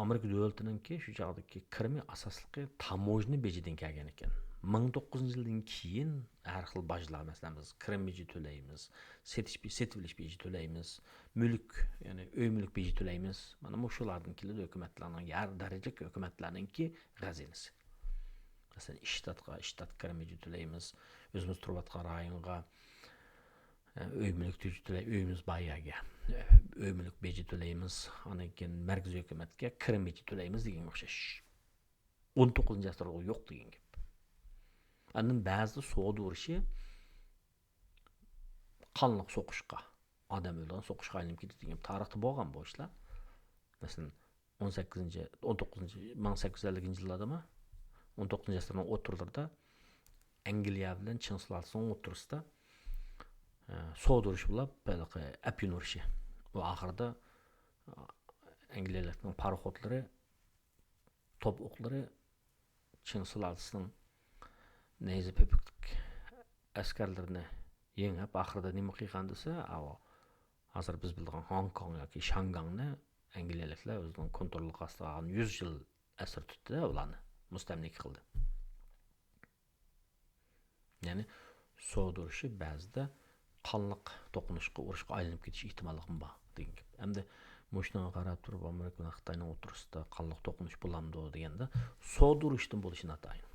ئامېرىكا دۆلىتىنىڭكى شۇ چاغدىكى كىرىمى ئاساسلىقى تاموژنا بېجىدىن كەلگەن ئىكەن. مىڭ توققۇز يۈز يىلدىن كېيىن ھەر خىل باجلار، مەسىلەن، بىز كىرىم بېجى تۆلەيمىز، سېتىش، سېتىۋېلىش بېجى تۆلەيمىز، مۈلۈك، يەنى ئۆي مۈلۈك بېجى تۆلەيمىز. مانا مۇشۇلاردىن كېلىدۇ ھۆكۈمەتلەرنىڭ، ھەر دەرىجىلىك ھۆكۈمەتلەرنىڭكى خەزىنىسى. مەسىلەن، ئىشتاتقا، ئىشتات كىرىم بېجى تۆلەيمىز، ئۆزىمىز تۇرۇۋاتقان رايونغا ئۆي مۈلۈك تۆلەي-، ئۆيىمىز بار يەرگە ئۆي مۈلۈك بېجى تۆلەيمىز. ئاندىن كېيىن مەركىزىي ھۆكۈمەتكە كىرىم بېجى تۆلەيمىز دېگەنگە ئوخشاش. ئون توققۇزىنچى ئەسىردە يوق دېگەن گەپ. ئاندىن بەزىدە سودا ئۇرۇشى قانلىق سوقۇشقا، ئادەم ئۆلىدىغان سوقۇشقا ئايلىنىپ كېتىدۇ دېگەن گەپ. تارىختا بولغان بۇ ئىشلار. مەسىلەن، ئون سەككىزىنچى، ئون توققۇزىنچى، مىڭ سەككىز يۈز ئەللىكىنچى يىللاردىمۇ، ئون توققۇزىنچى ئەسىرنىڭ ئوتتۇرىلىرىدا ئەنگلىيە بىلەن چىڭ سۇلالىسىنىڭ ئوتتۇرىسىدا، ئە، سودا ئۇرۇشى بولۇپ، ھېلىقى ئەپيۈن ئۇرۇشى. ئۇ ئاخىرىدا، ئە، ئەنگلىيەلىكنىڭ پاراخوتلىرى، توپ ئوقلىرى چىڭ سۇلالىسىنىڭ نەيزە پۆپۈكلۈك ئەسكەرلىرىنى يېڭىپ، ئاخىرىدا نېمە قىلغان دېسە، ئاۋۇ ھازىر بىز بىلىدىغان ھوڭكوڭ ياكى شياڭگاڭنى ئەنگلىيەلىكلەر ئۆزىنىڭ كونتروللۇقى ئاستىغا ئالغان، يۈز يىل ئەسىر تۇتتى-دە ئۇلارنى، مۇستەملىكە قىلدى. يەنى سودا ئۇرۇشى بەزىدە قانلىق توقۇنۇشقا، ئۇرۇشقا ئايلىنىپ كېتىش ئېھتىماللىقىمۇ بار دېگەن گەپ. ئەمدى مۇشۇنىڭغا قاراپ تۇرۇپ، ئامېرىكا بىلەن خىتاينىڭ ئوتتۇرىسىدا قانلىق توقۇنۇش بولامدۇ دېگەندە، سودا ئۇرۇشتىن بولۇشى ناتايىن.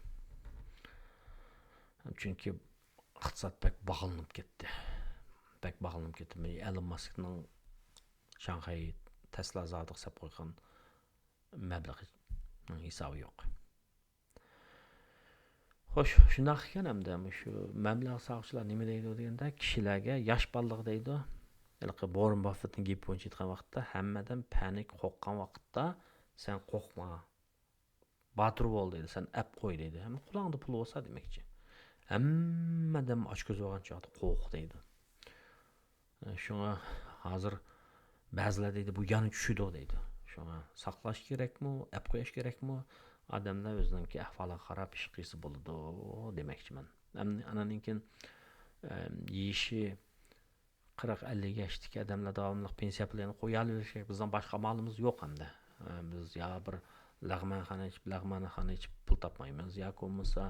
چۈنكى ئىقتىساد بەك باغلىنىپ كەتتى. بەك باغلىنىپ كەتتى. مانا ئېلون ماسكنىڭ شاڭخەي تەسلا زاۋۇتىغا سېلىپ قويغان مەبلىغىنىڭ ھېسابى يوق. خوش، شۇنداق ئىكەن ئەمدى مۇشۇ مەبلەغ سالغۇچىلار نېمە دەيدۇ دېگەندە، كىشىلەرگە ياش بالىلىقى دەيدۇ. ھېلىقى بورېن باففېتنىڭ گېپى بويىچە ئېيتقان ۋاقىتتا، ھەممە ئادەم پەنىك قورققان ۋاقىتتا، سەن قورقما. باتۇر بول دەيدۇ، سەن ئەپ قوي دەيدۇ. ھەم قولۇڭدا پۇل بولسا دېمەكچى. ھەممە ئادەم ئاچكۆز بولغان چاغدا قورق دەيدۇ. شۇڭا ھازىر بەزىلەر دەيدۇ، بۇ يەنە چۈشىدۇ دەيدۇ. شۇڭا ساقلاش كېرەكمۇ، ئەپ قويۇش كېرەكمۇ؟ ئادەملەر ئۆزىنىڭكى ئەھۋالىغا قاراپ ئىش قىلسا بولىدۇ دېمەكچىمەن. ئەم-، ئاناندىن كېيىن، ئەم، يېشى قىرىق، ئەللىك ياشتىكى ئادەملەر داۋاملىق پېنسىيە پۇلىنى قوياۋېرىشى كېرەك. بىزنىڭ باشقا ئامالىمىز يوق ئەمدى. ئە، بىز يا بىر لەغمەنخانا ئېچىپ، لەغمەنخانا ئېچىپ پۇل تاپمايمىز، ياكى بولمىسا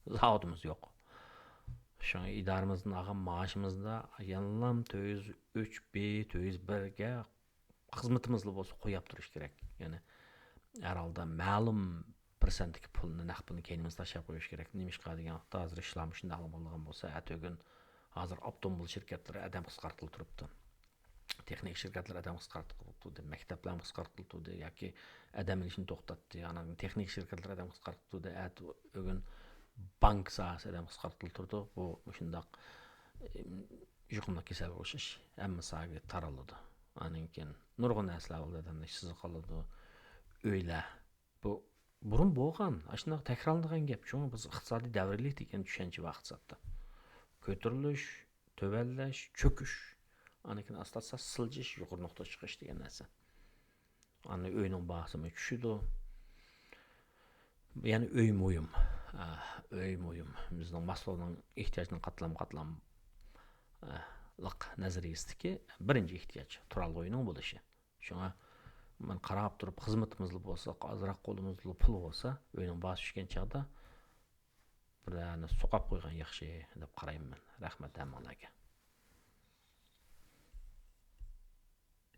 زاۋۇتىمىز يوق. شۇڭا ئىدارىمىزدىن ئالغان مائاشىمىزدا يەنىلا تۆت يۈز ئۈچ بى، تۆت يۈز بىرگە خىزمىتىمىزلا بولسا قويۇپ تۇرۇش كېرەك. يەنى ھەر ھالدا مەلۇم پىرسەنتتىكى پۇلنى، نەق پۇلنى كەينىمىزگە تاشلاپ قويۇش كېرەك. نېمىشقا دېگەن ۋاقىتتا، ھازىر ئىشلار مۇشۇنداق بولىدىغان بولسا، ئەتىگۈن ھازىر ئاپتوموبىل شىركەتلىرى ئادەم قىسقارتقىلى تۇرۇپتۇ. تېخنىكا شىركەتلىرى ئادەم قىسقارتقىلى تۇردى، مەكتەپلەرمۇ قىسقارتقىلى تۇردى ياكى ئادەم ئېلىشنى توختاتتى. ئانان تېخنىكا شىركەتلىرى ئادەم قىسقارتقىلى تۇردى. ئەتە ئۆگۈن بانكا ساھەسى ئادەم قىسقارتقىلى تۇردى. بۇ مۇشۇنداق يۇقۇملۇق كېسەلگە ئوخشاش ھەممە ساھەگە تارىلىدۇ. ئاندىن كېيىن نۇرغۇن نەرسىلەر بولىدۇ، ئادەمنى ئىشسىز قالىدۇ، ئۆيلەر. بۇ بۇرۇن بولغان، ئاشۇنداق تەكرارلىنىدىغان گەپ. شۇڭا بىز ئىقتىسادىي دەۋرىيلىك دېگەن چۈشەنچە بار ئىقتىسادتا. كۆتۈرۈلۈش، تۆۋەنلەش، چۆكۈش. ئاندىن كېيىن ئاستا-ئاستا سىلجىش، يۇقىرى نۇقتىغا چىقىش دېگەن نەرسە. ئاندىن ئۆينىڭ باھاسىمۇ چۈشىدۇ. يەنى ئۆي مۇھىم. ئە، ئۆي مۇھىم. بىزنىڭ ماسلونىڭ ئېھتىياجنىڭ قاتلام-قاتلاملىق نەزەرىيەسىدىكى بىرىنچى ئېھتىياج تۇرالغۇ ئۆينىڭ بولۇشى. شۇڭا مانا قاراپ تۇرۇپ خىزمىتىمىزلا بولسا، ئازراق قولىمىزدا پۇل بولسا، ئۆينىڭ باھاسى چۈشكەن چاغدا بىرەرنى سوقاپ قويغان ياخشى دەپ قارايمەن مەن. رەھمەت ھەممىڭلارگە.